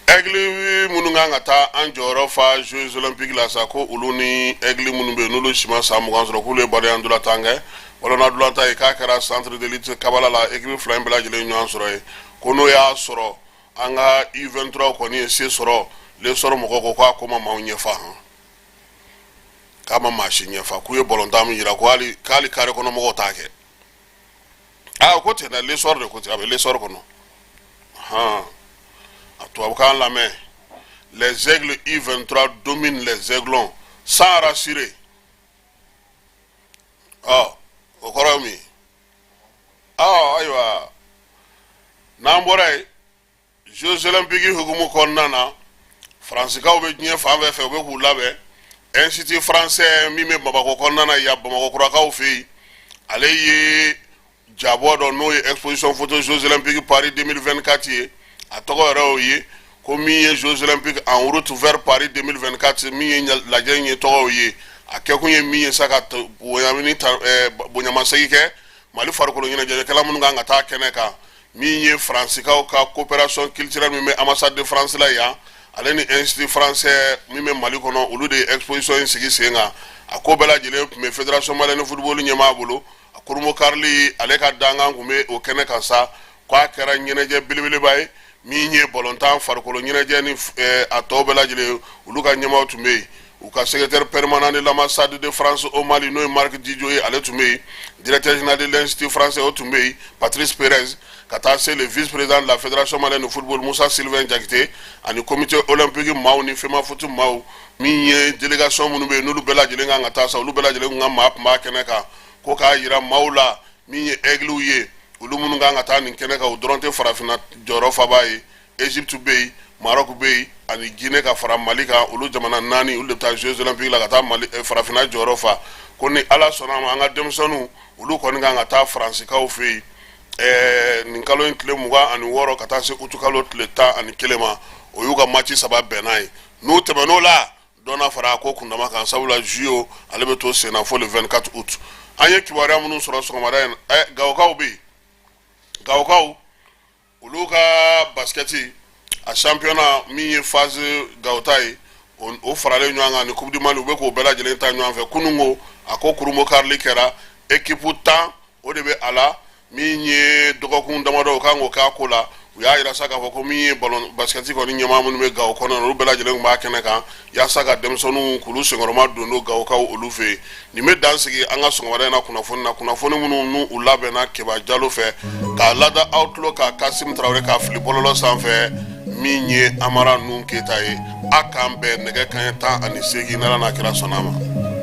Aigle minnu kan ka taa an jɔyɔrɔ fa Jeux olympiques la sa, ko olu ni Aigle minnu bɛ yen, n'olu si ma san 20 sɔrɔ, k'olu ye badenya ntolantan kɛ. Balona ntolantan ye k'a kɛra centre de lutte Kabala la. Équipe fila in bɛɛ lajɛlen ɲɔgɔn sɔrɔ yen. Ko n'o y'a sɔrɔ an ka U23 kɔni ye se sɔrɔ, L'Essor mɔgɔw ko k'a ko ma maaw ɲɛfa han, k'a ma maa si ɲɛfa, k'u ye balontan min yira, ko hali k'ale carré kɔnɔ mɔgɔw t'a kɛ. Aa, ko ten dɛ, L'Essor de ko ten, a bɛ L'Essor kɔnɔ han. A tubabukan lamɛn: les Aigles U23 dominent les Aiglons sans rassurer. Ɔ, o kɔrɔ ye mun ye? Ɔ, ayiwa, n'an bɔra yen, Jeux olympiques hukumu kɔnɔna na, Faransikaw bɛ diɲɛ fan bɛɛ fɛ, u bɛ k'u labɛn. Institut français min bɛ Bamakɔ kɔnɔna na yan, Bamakɔ kurakaw fɛ yen, ale ye jabɔ dɔ, n'o ye exposition photo Jeux olympiques Paris 2024 ye. A tɔgɔ yɛrɛ y'o ye, ko min ye Jeux olympiques en route vers Paris 2024. Min ye lajɛ in ye, tɔgɔ ye, a kɛkun ye min ye sa, ka bonyamasegin kɛ Mali farikolo ɲɛnajɛkɛla minnu kan ka taa kɛnɛ kan. Min ye Faransikaw ka coopération culturelle min bɛ ambassade de France la yan, ale ni Institut français min bɛ Mali kɔnɔ, olu de ye exposition in sigi sen kan. A ko bɛɛ lajɛlen tun bɛ Fédération malienne de football ɲɛmaa bolo, a Kurumo Karili, ale ka dankan tun bɛ o kɛnɛ kan sa. K'a kɛra ɲɛnajɛ belebeleba ye, min ye balontan, farikolo ɲɛnajɛ ni a tɔw bɛɛ lajɛlen, olu ka ɲɛmaaw tun bɛ yen. U ka secrétaire permanent de l'ambassade de France au Mali, n'o ye Marc Didio ye, ale tun bɛ yen. Directeur général de l'Institut français, o tun bɛ yen, Patrice Perez, ka taa se le vice-président de la Fédération malienne de football, Moussa Sylvain Diakité, ani comité olympique maaw ni FEMAFOOT maaw. Min ye délégation minnu bɛ yen, n'olu bɛɛ lajɛlen kan ka taa sa, olu bɛɛ lajɛlen kun ka maa tun b'a kɛnɛ kan. Ko k'a yira maaw la, min ye Aiglew ye, olu minnu kan ka taa nin kɛnɛ kan, o dɔrɔn tɛ farafinna jɔyɔrɔ faba ye. Égypte bɛ yen, Maroc bɛ yen, ani Guinée, ka fara Mali kan. Olu jamana naani, olu de bɛ taa Jeux olympiques la ka taa Mali farafinna jɔyɔrɔ fa. Ko ni Ala sɔnna a ma, an ka denmisɛnninw, olu kɔni kan ka taa Faransikaw fɛ yen nin kalo in tile 26 ka taa se utu kalo tile 11 ma. O y'u ka match saba bɛnna ye. N'u tɛmɛn'o la, dɔ na fara a ko kundama kan, sabula JO ale bɛ to sen na fo le 24 août. An ye kibaruya minnu sɔrɔ sɔgɔmada in, Gawokaw bɛ yen. Gawokaw, olu ka basikɛti a championnat min ye phase Gawota ye, o faralen ɲɔgɔn kan ni Coupe du Mali, u bɛ k'o bɛɛ lajɛlen ta ɲɔgɔn fɛ. Kunun ko a ko kurumo karili kɛra, équipe 10 o de bɛ a la. Min ye dɔgɔkun damadɔ, o kan k'o k'a ko la. U y'a yira sa k'a fɔ ko min ye ballon basikɛti kɔni ɲɛmaa minnu bɛ Gawo kɔnɔ, olu bɛɛ lajɛlen tun b'a kɛnɛ kan yaasa ka denmisɛnninw k'olu senkɔrɔma don don Gawokaw olu fɛ yen. Nin bɛ dan sigi an ka sɔgɔmada in na kunnafoni na, kunnafoni minnu n'u u labɛnna Keba Jalo fɛ k'a lada aw tulo ka Kasim Tarawele k'a fili bɔlɔlɔ sanfɛ. Min ye Amara Nun Keyita ye, a k'an bɛn nɛgɛ kanɲɛ 18, n'Ala n'a kira sɔnna a ma.